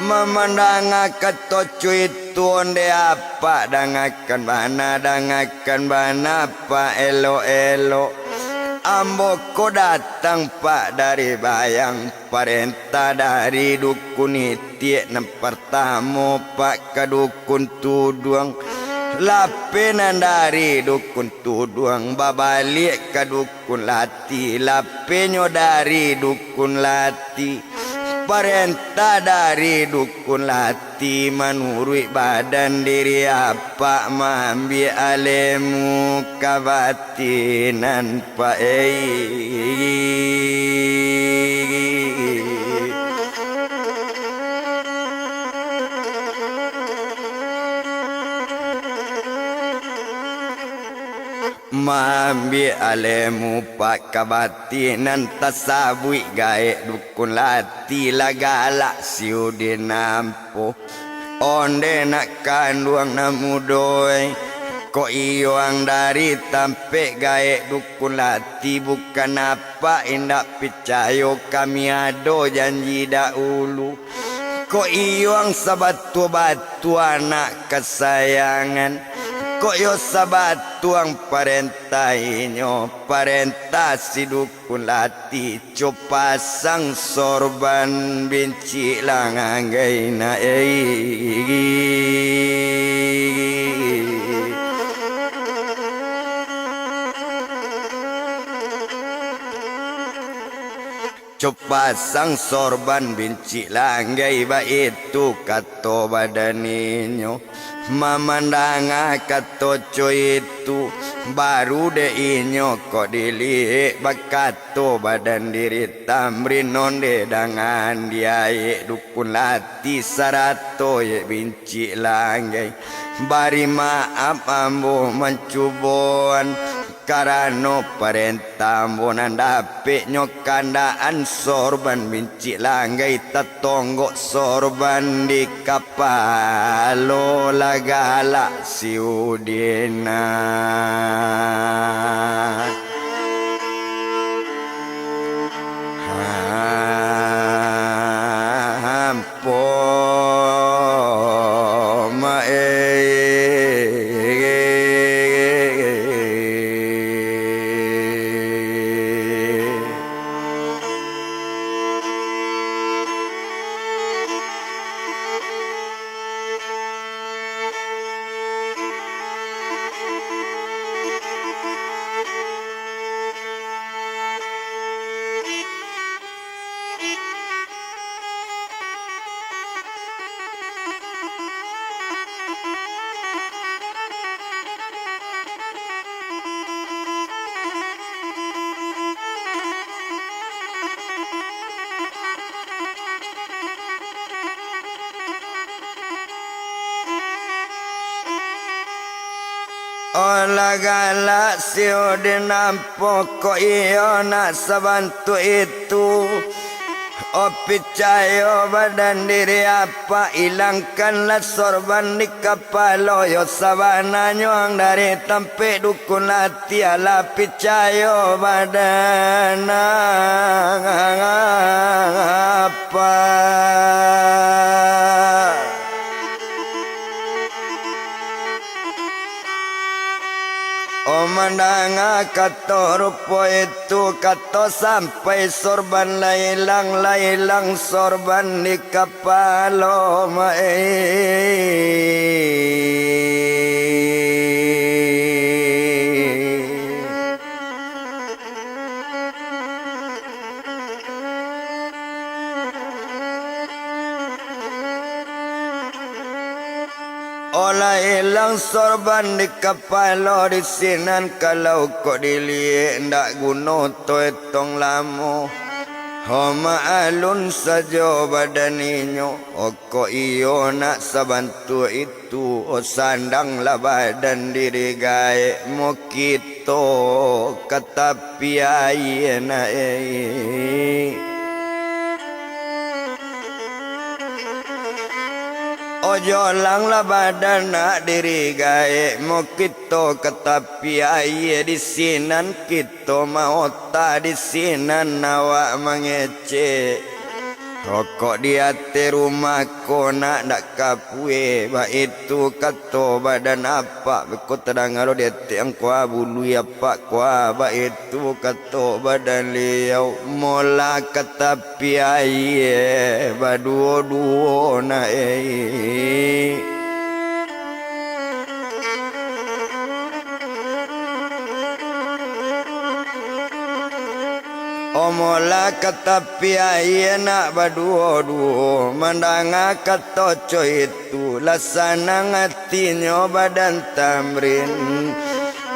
Mamandanga kato cuitu, ondeh apak, dangakan bana, dangakan bana, Pak, elok-elok. Ambo ko datang, Pak, dari Bayang, parentah dari dukun itiak nan partamo, Pak, ka dukun tuduang, lapeh nan dari dukun tuduang babaliak ka dukun lati, lapehnyo dari dukun lati, parentah dari dukun lati, manuruik badan diri apak, maambiak alemu kabatinan, Pak, ei. Maambiak alemu, Pak, kabatinan, tasabuik gaek dukun lati, lah galak si Udin ampo. Ondeh nak kanduang nan mudo, ai. Kok iyo ang dari tampek gaek dukun lati, bukan apak indak picayo, kami ado janji dahulu. Kok iyo ang sabatua-batua anak kasayangan, kok iyo sabatua ang parentah inyo, parentah si dukun lati, co pasang sorban bincik langgai nak, ei. Co pasang sorban bincik langgai, baitu kato badan inyo. Mamandanga kato co itu, baru dek inyo kok diliek, bakato badan diri Tamrin, ondeh dangan diaek dukun lati sarato yek bincik langgai. Bari maaf ambo mancuboan, karano parentah ambo nan dapeknyo kandakan sorban bincik langgai tatonggok sorban di kapalo, lah galak si Udin. Ham. Poma e. Olah galak si Udin, ampokok iyo nak sabantuak itu. O picayo badan diri apak, ilangkanlah sorban di kapalo yo, sabananyo ang dari tampek dukun lati, alah picayo badan apak. O mandanga kato rupo itu, kato sampai sorban lah ilang, lah ilang sorban di kapalo, mai. Olah ilang sorban di kapalo, di sinan kalau kok diliek ndak guno toetong lamo. Ho maalun sajo badan inyo, o kok iyo nak sabantuak itu, o sandanglah badan diri gaek mo kito ka tapi aia nak, eh. Ojo langlah badan nak diri gaek mo kito ka tapi aia, di sinan kito maota, di sinan awak mangecek. Rokok di ateh rumah ko nak dak kapue, baitu kato badan apak, beko tadanga lo di ateh angko bului apak ko, baitu kato badan liau, molah ka tapi aia baduo-duo nak, eh. Omolah ka tapi aia nak baduo-duo, mandanga kato coitu, lah sanang atinyo badan Tamrin.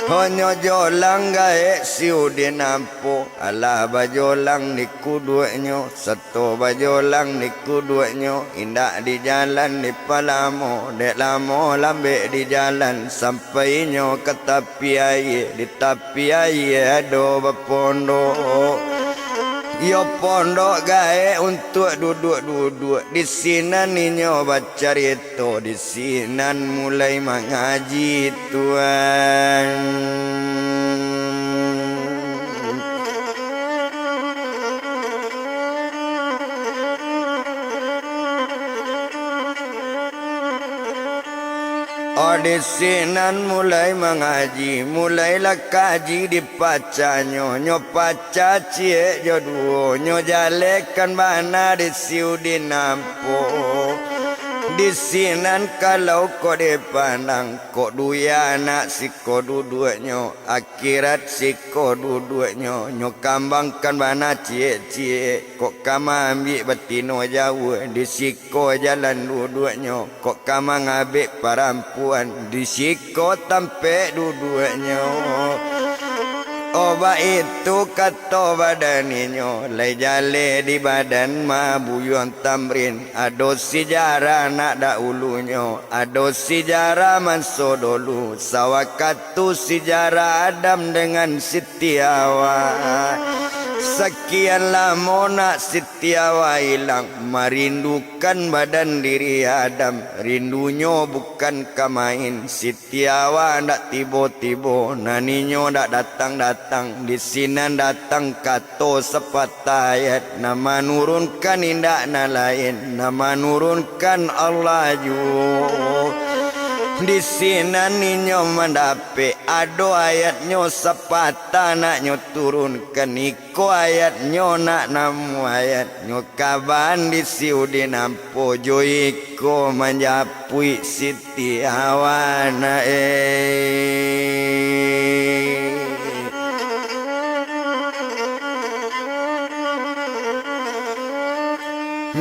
Honyo jolang gaek si Udin ampo, alah bajolang di kuduaknyo, sato bajolang di kuduaknyo, indak di jalan di palamo, dek lamo lambek di jalan, sampai inyo ka tapi aia, di tapi aia ado bapondok. Iyo pondok gaek untuak duduak-duduak, di sinan inyo bacarito, di sinan mulai mangaji, Tuan. Oh, di sinan mulai mangaji, mulailah kaji dipacanyo, nyo paca ciek jo duo, nyo jalekan bana di si Udin ampo. Di sinan kalau kok dipandang, kok duya nak siko duduaknyo, akhirat siko duduaknyo, nyo kambangkan bana ciek-ciek, kok ka maambiak batino jauah, di siko jalan duduaknyo, kok ka mangabek parampuan, di siko tampek duduaknyo. Oh, baitu kato badan inyo, lai jaleh di badan mah buyuang Tamrin, ado sijarah nak dahulunyo, ado sijarah manso dolu, sawakatu sijarah Adam dengan Siti Hawa. Sakian lamo nak Siti Hawa ilang, marindukan badan diri Adam, rindunyo bukan ka main. Siti Hawa ndak tibo-tibo, nan inyo ndak datang-datang, di sinan datang kato sapatah ayat, nan manurunkan indak nan lain, nan manurunkan Allah juo. Di sinan inyo mandapek, ado ayatnyo sapatah nak nyo turunkan, iko ayatnyo nak namuah ayatnyo, kaban di si Udin ampo jo iko manjapuik Siti Hawa nak, eh.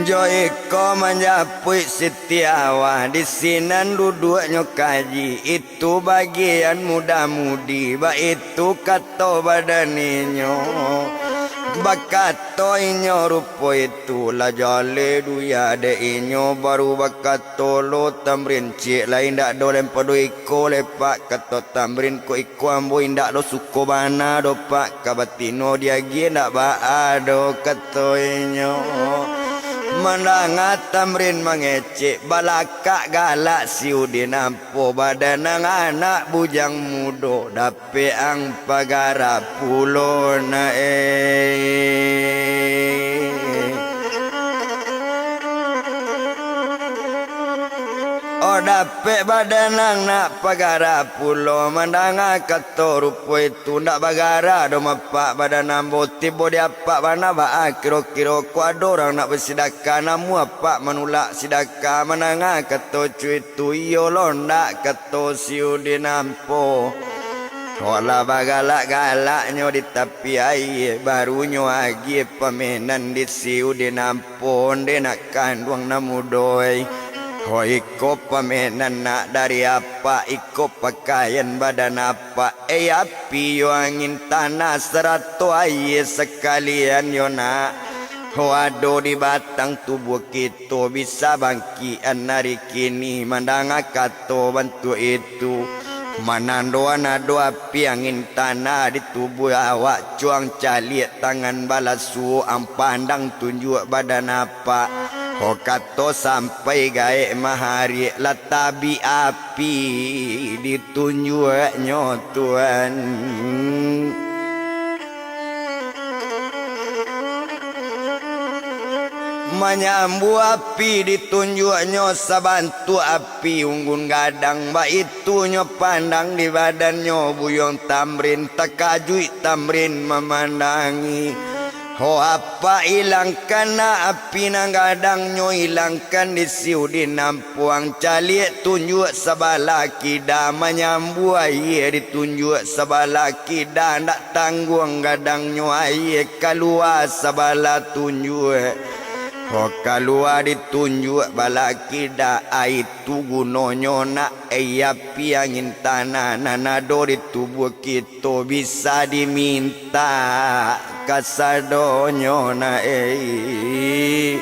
Jo iko manjapuik Siti Hawa, di sinan duduaknyo kaji, itu bagian muda-mudi, baitu kato badan inyo. Bakato inyo rupo itu, lah jaleh duya dek inyo, baru bakato lo Tamrin, ciek lai ndak do, lain pado iko lai, Pak, kato Tamrin, kok iko ambo indak do suko bana do, Pak, ka batino diagiah ndak baa do, kato inyo. Mandanga Tamrin mangecek, balakak galak si Udin ampo, badanang anak bujang mudo, dapek ang pagara pulo nak, eh. Oh, dapek badanang nak pagara pulo, mandanga kato rupo itu, ndak bagara do mapak badan ambo, tibo di apak bana baa kiro-kiro, kok ado urang nak basidakah, namuah apak manulak sidakah, mandanga kato cuit tu, iyo lo ndak, kato si Udin ampo. Kok lah bagalak-galaknyo di tapi aia, barunyo agiah pamenan di si Udin ampo, onde nak kanduang nan mudo ai. Ho, iko pamenan nak dari apak, iko pakaian badan apak. Eh, api yo angin tanah sarato aia sakalian yo nak. Ho, ado di batang tubuah kito bisa bangkikan ari kini mandanga kato bantuak itu. Manandoan ado api angin tanah di tubuah awak, cuang caliak tangan balasuo ang pandang tunjuak badan apak. Ho, kato sampai gaek mahariak lah tabik api ditunjuaknyo, Tuan. Manyambua api ditunjuaknyo sabantuak api unggun gadang, baitunyo pandang di badannyo Buyuang Tamrin, takajuik Tamrin mamandangi. Ho, apak ilangkan nak api nan gadang, nyo ilangkan di siudin ampuang, caliak tunjuak sabalah kida, manyambua aia ditunjuak sabalah kida, ndak tangguang gadangnyo aia kalua sabalah tunjuak. Ho, kalua ditunjuak balah kida, ai tu gunonyo nak, ai api angin tanah nan ado di tubuah kito bisa dimintak kasadonyo nak, ei.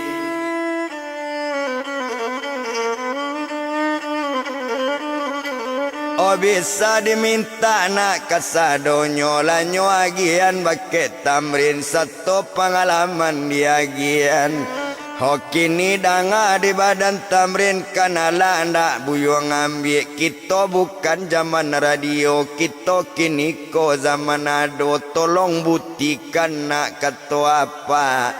Oh, bisa dimintak nak kasadonyo, lah nyo agiahan bakeh Tamrin sato pangalaman diagiahan. Ho, kini danga di badan Tamrin, kan alah ndak Buyuang ambiak. Kito bukan jaman radio, kito kini ko jaman ado. Tolong buktikan nak kato apak.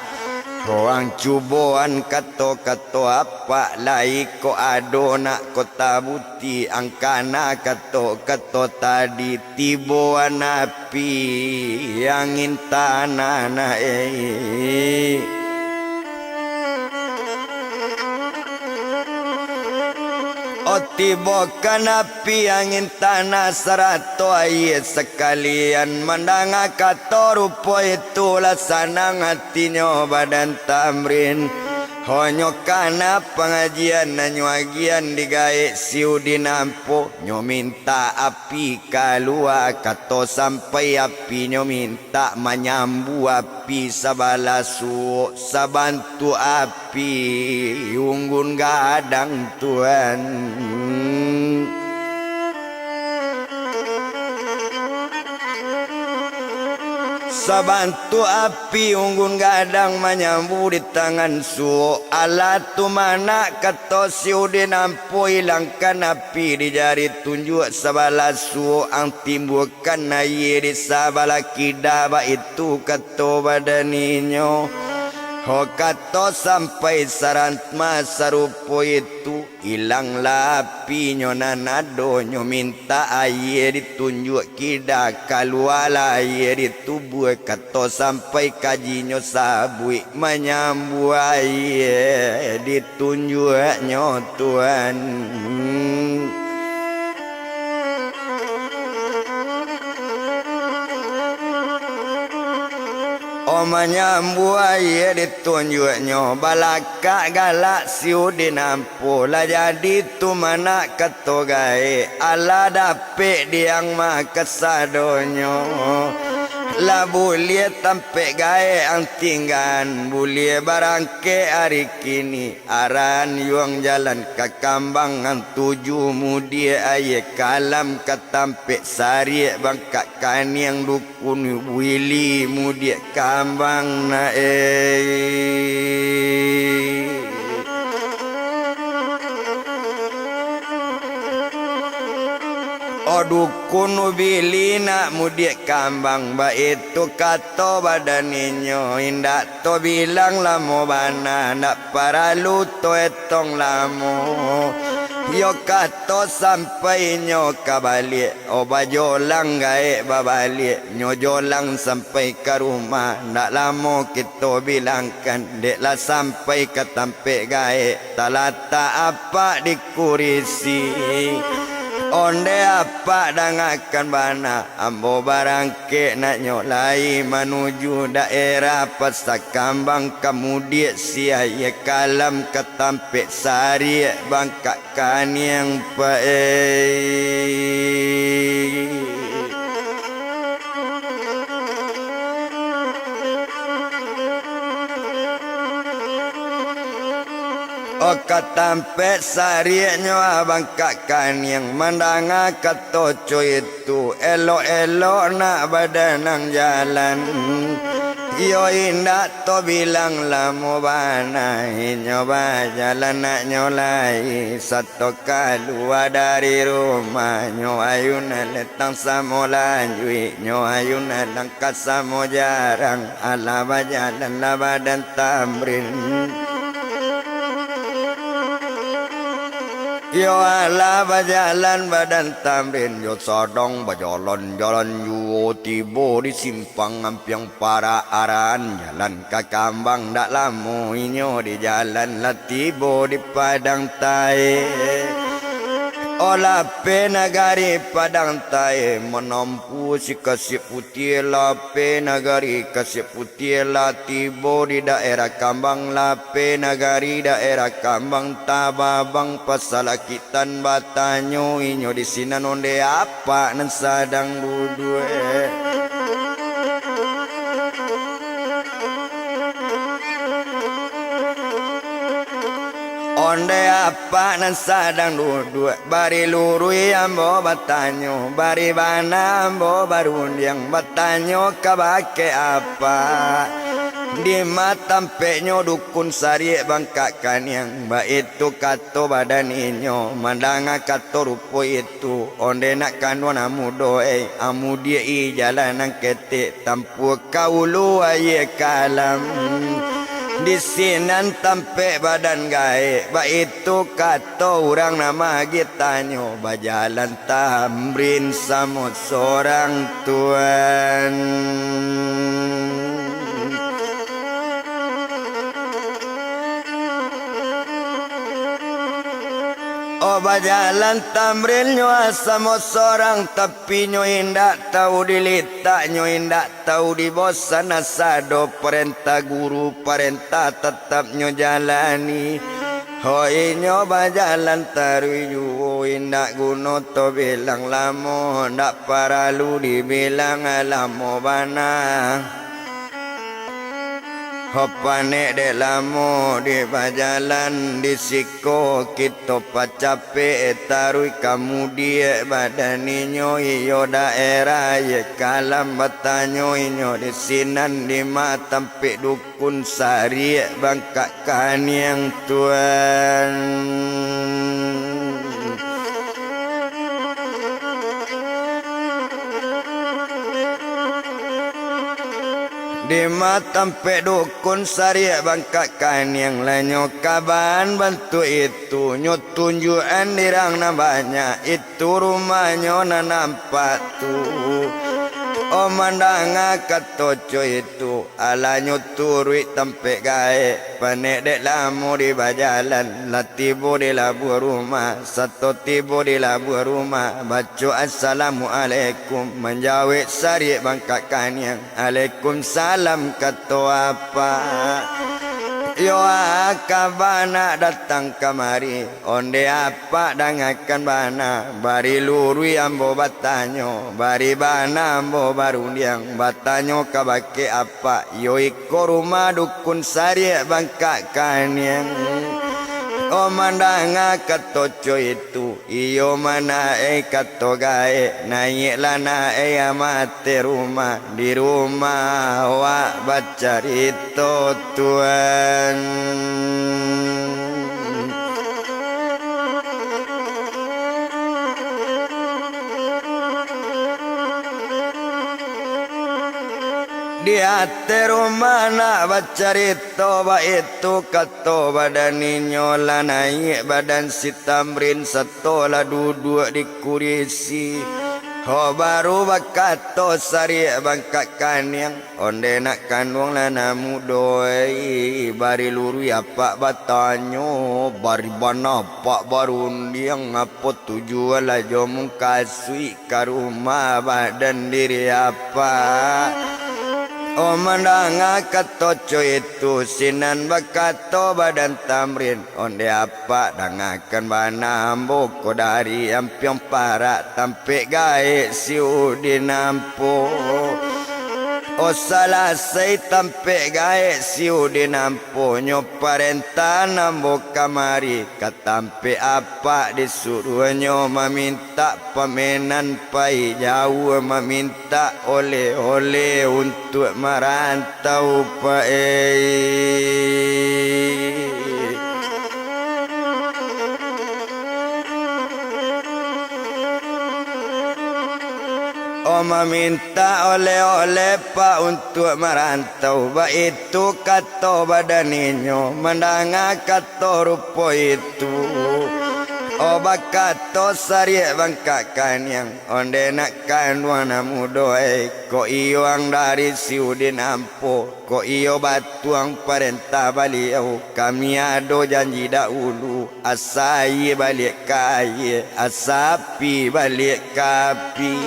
Ho, ang cuboan kato-kato apak, lai ko ado nak ko tabuti, ang kana kato-kato tadi. Tiboan api angin tanah nak, ei. Oh, tibokan api angin tanah sarato aia sakalian. Mandanga kato rupo itu lah sanang atinyo badan Tamrin. Ho, nyo kana pangajian nan nyo agiahan di gaek siudin ampo, nyo mintak api kalua, kato sampai api nyo mintak manyambua api sabalah suok, sabantuak api unggun gadang, Tuan. Sabantuak api unggun gadang manyambua di tangan suok. Alah tu manak, kato siudin ampo, ilangkan api di jari tunjuak sabalah suok, ang timbua kan aia di sabalah kida, baitu kato badan inyo. Ho, kato sampai sarantma sarupo itu, ilanglah apinyo nan ado, nyo mintak aia ditunjuak kida, kalualah aia di tubuah, kato sampai kajinyo sabuik manyambua aia di tunjuaknyo, Tuan. Oh, manyambua aia di tunjuaknyo, balakak galak siudin ampo, lah jadi tu manak kato gaek, alah dapek diang mah kasadonyo. Lah buliah tampek gaek ang tinggaan, buliah barangkek ari kini. Arahan yuang jalan ka kambang ang tuju, mudiak aia kalam ka tampek sariak, bangkak kaniang dukun wili, mudiak kambang nak, ei. Oh, dukun ubili nak mudiak kambang, baitu kato badan inyo, indak to bilang lamo bana, ndak paralu to etong lamo. Iyo kato sampai inyo ka baliak, oh, bajolang gaek babaliak, nyo jolang sampai ka rumah, ndak lamo kito bilangkan, dek lah sampai ka tampek gaek, talatak apak di kurisi. Onde apak dangakan bana, ambo barangkek naknyo lai manuju daerah Pasar Kambang, ka mudiak si Aia Kalam ka tampek sariak bangkak kaniang pae. O ka tampek sariaknyo abangkak kaniang, mandanga kato co itu, elok-elok nak badanang jalan. Iyo indak to bilang lamo bana, inyo bajalan naknyo lai, sato kalua dari rumahnyo, ayunan letang samo lanjuiknyo, ayunan langkah samo jarang, alah bajalan lah badan Tamrin. Yo alah bajalan badan Tamrin, yo sadang bajalan-jalan juo, tibo di simpang ampiang parak arahan jalan ka Kambang. Dak lamo inyo di jalan, lah tibo di Padang Tae. O lapeh nagari Padang Tae, manampuah si Kasiak Putiah, lapeh nagari Kasiak Putiah, lah tibo di daerah Kambang, lapeh nagari daerah Kambang, tababang pasalakitan, batanyo inyo di sinan, onde apak nan sadang duduak. Onde apak nan sadang duduak, bari luruih ambo batanyo, bari bana ambo barundiang, batanyo kabake apak, dima tampeknyo dukun sariak bangkak kaniang. Baitu kato badan inyo, mandanga kato rupo itu, onde nak kanduang nan mudo, eh, amudiak i jalan nan ketek, tampuah ka ulu Aia Kalam. Di sinan tampek badan gaek, baitu kato urang nan magiah tanyo, bajalan Tamrin samo sorang, Tuan. O bajalan Tamrin nyo samo sorang, tapi nyo indak tau dilitak, nyo indak tau dibosan, asa do parentah guru, parentah tatap nyo jalani. Ho inyo bajalan taruih juo, indak guno to bilang lamo, ndak paralu dibilang lamo bana. Ho panek dek lamo di bajalan, di siko kito pacapek, taruih ka mudiak badan inyo, iyo daerah Aia Kalam, batanyo inyo di sinan, dima tampek dukun sariak bangkak kaniang, Tuan. Dima tampek dukun sariak bangkak kaniang, lah nyo kabaan bantuak itu, nyo tunjuakan dirang nan banyak, itu rumahnyo nan nampak tu. O mandanga kato co itu, alah nyo turuik tampek gaek, panek dek lamo di bajalan, lah tibo di labuah rumah, sato tibo di labuah rumah, baco assalamualaikum, manjawek sariak bangkak kaniang, alaikum salam kato apak. Yo a, kaba nak datang kamari, onde apak dangakan bana, bari luruih ambo batanyo, bari bana ambo barundiang, batanyo kabake apak, iyo iko rumah dukun sariak bangkak kaniang. O mandanga kato co itu, iyo manaek kato gaek, naiaklah naek amate rumah, di rumah awak bacarito, Tuan. Di ateh rumah nak bacarito, baitu kato badan inyo, lah naiak badan si Tamrin, sato lah duduak di kurisi. Ho baru bakato sariak bangkak kaniang, ondeh nak kanduang lah nan mudo, bari luruih apak batanyo, bari bana apak barundiang, apo tujuan lah jo mukasuik ka rumah badan diri apak. Oh, mandanga kato co itu, sinan bakato badan Tamrin, ondeh apak dangakan bana ambo ko dari ampiang parak tampek gaek si Udin ampo. Oh, salasai tampek gaek si Udin ampo, nyo parentah ambo kamari ka tampek apak disuruahnyo mamintak pamenan pai jauah, mamintak oleh-oleh untuak marantau, Pak, eh. Oh, mamintak oleh-oleh, Pak, untuak marantau. Baitu kato badan inyo, mandanga kato rupo itu. Oh, bakato sariak bangkak kaniang, ondeh nak kanduang nan mudo, eh, kok iyo ang dari si Udin ampo, kok iyo batuang parentah baliau, kami ado janji dahulu, asa aia baliak ka aia, asa api baliak ka api.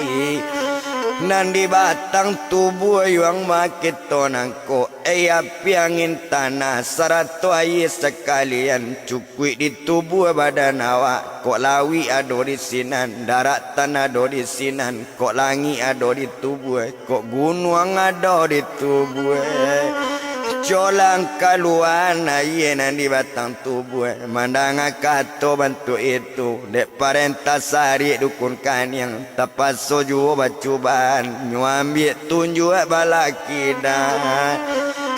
Nan di batang tubuah yuang makito nangko, eh, api angin tanah, sarato aia sakalian, cukuik di tubuah badan awak, kok lauik ado di sinan, daratan ado di sinan, kok langik ado di tubuah, kok gunuang ado di tubuah. Colang kaluan aia nan di batang tubuah, mandanga kato bantuak itu, dek parentah sariak dukun kaniang, tapaso juo bacubaan, nyo ambiak tunjuak balakidah.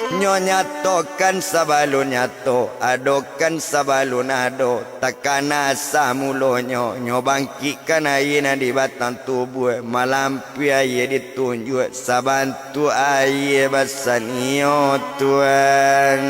Nyo nyatokan sabalun nyato, adokan sabalun ado, takana asa mulonyo, nyo bangkikkan aia nan di batang tubuah, malampiah aia di tunjuak, sabantuak aia basanio, Tuan.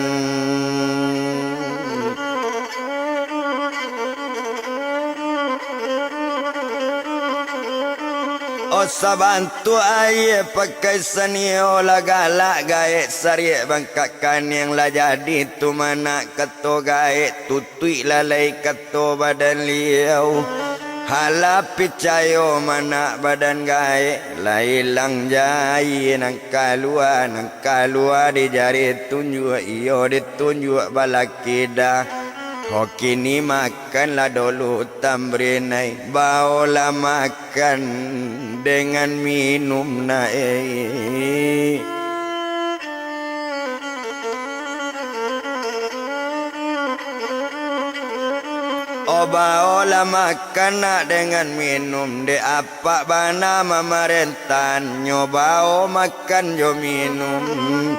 Oh, sabantuak aia pakai sanio, lah galak gaek sariak bangkak kaniang, lah jadi tu manak kato gaek, tutuik lalai kato badan liau. Alah picayo manak badan gaek, lah ilang jai nan kalua, nan kalua di jari tunjuak, iyo di tunjuak balakidah. Ho kini makanlah dulu Tamrin ai, baolah makan dengan minum nak, eh. Oh, baolah makan nak dengan minum, dek apak bana mamarentah, nyo bao makan jo minum.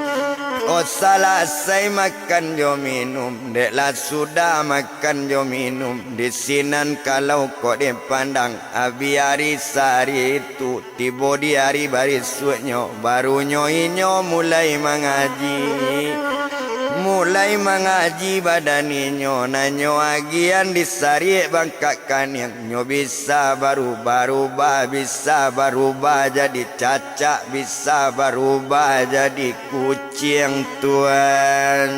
Oh, salasai makan jo minum, dek lah sudah makan jo minum, di sinan kalau kok dipandang, abih ari sari tu, tibo di ari barisuaknyo, barunyo inyo mulai mangaji. Mulai mangaji badan inyo, nan nyo agian di sariak bangkak kaniang, nyo bisa barubah-rubah, bisa barubah jadi cacak, bisa barubah jadi kuciang, Tuan.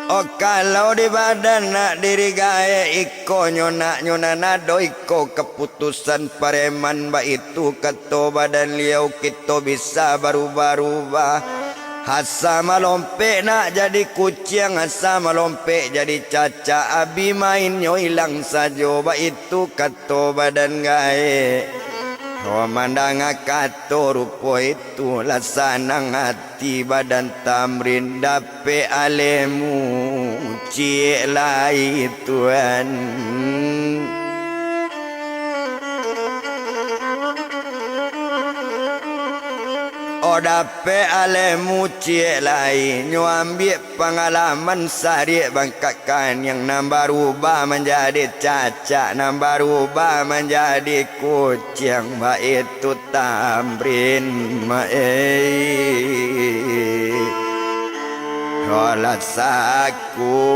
Oh, kalau di badan nak diri gaek, iko nyo nak nyo nan ado, iko kaputusan pareman, baitu kato badan liau, kito bisa barubah-rubah. Asa malompek nak jadi kuciang, asa malompek jadi cacak, abih mainnyo ilang sajo, baitu kato badan gaek. Oh, mandanga kato rupo itu, lah sanang ati badan Tamrin, dapek alehmu ciek lai, Tuan. Oh, dapek alehmu ciek lai, nyo ambiak pangalaman sariak bangkak kaniang, nan barubah manjadi cacak, nan barubah manjadi kuciang, baitu Tamrin, mak, eh. Alah saku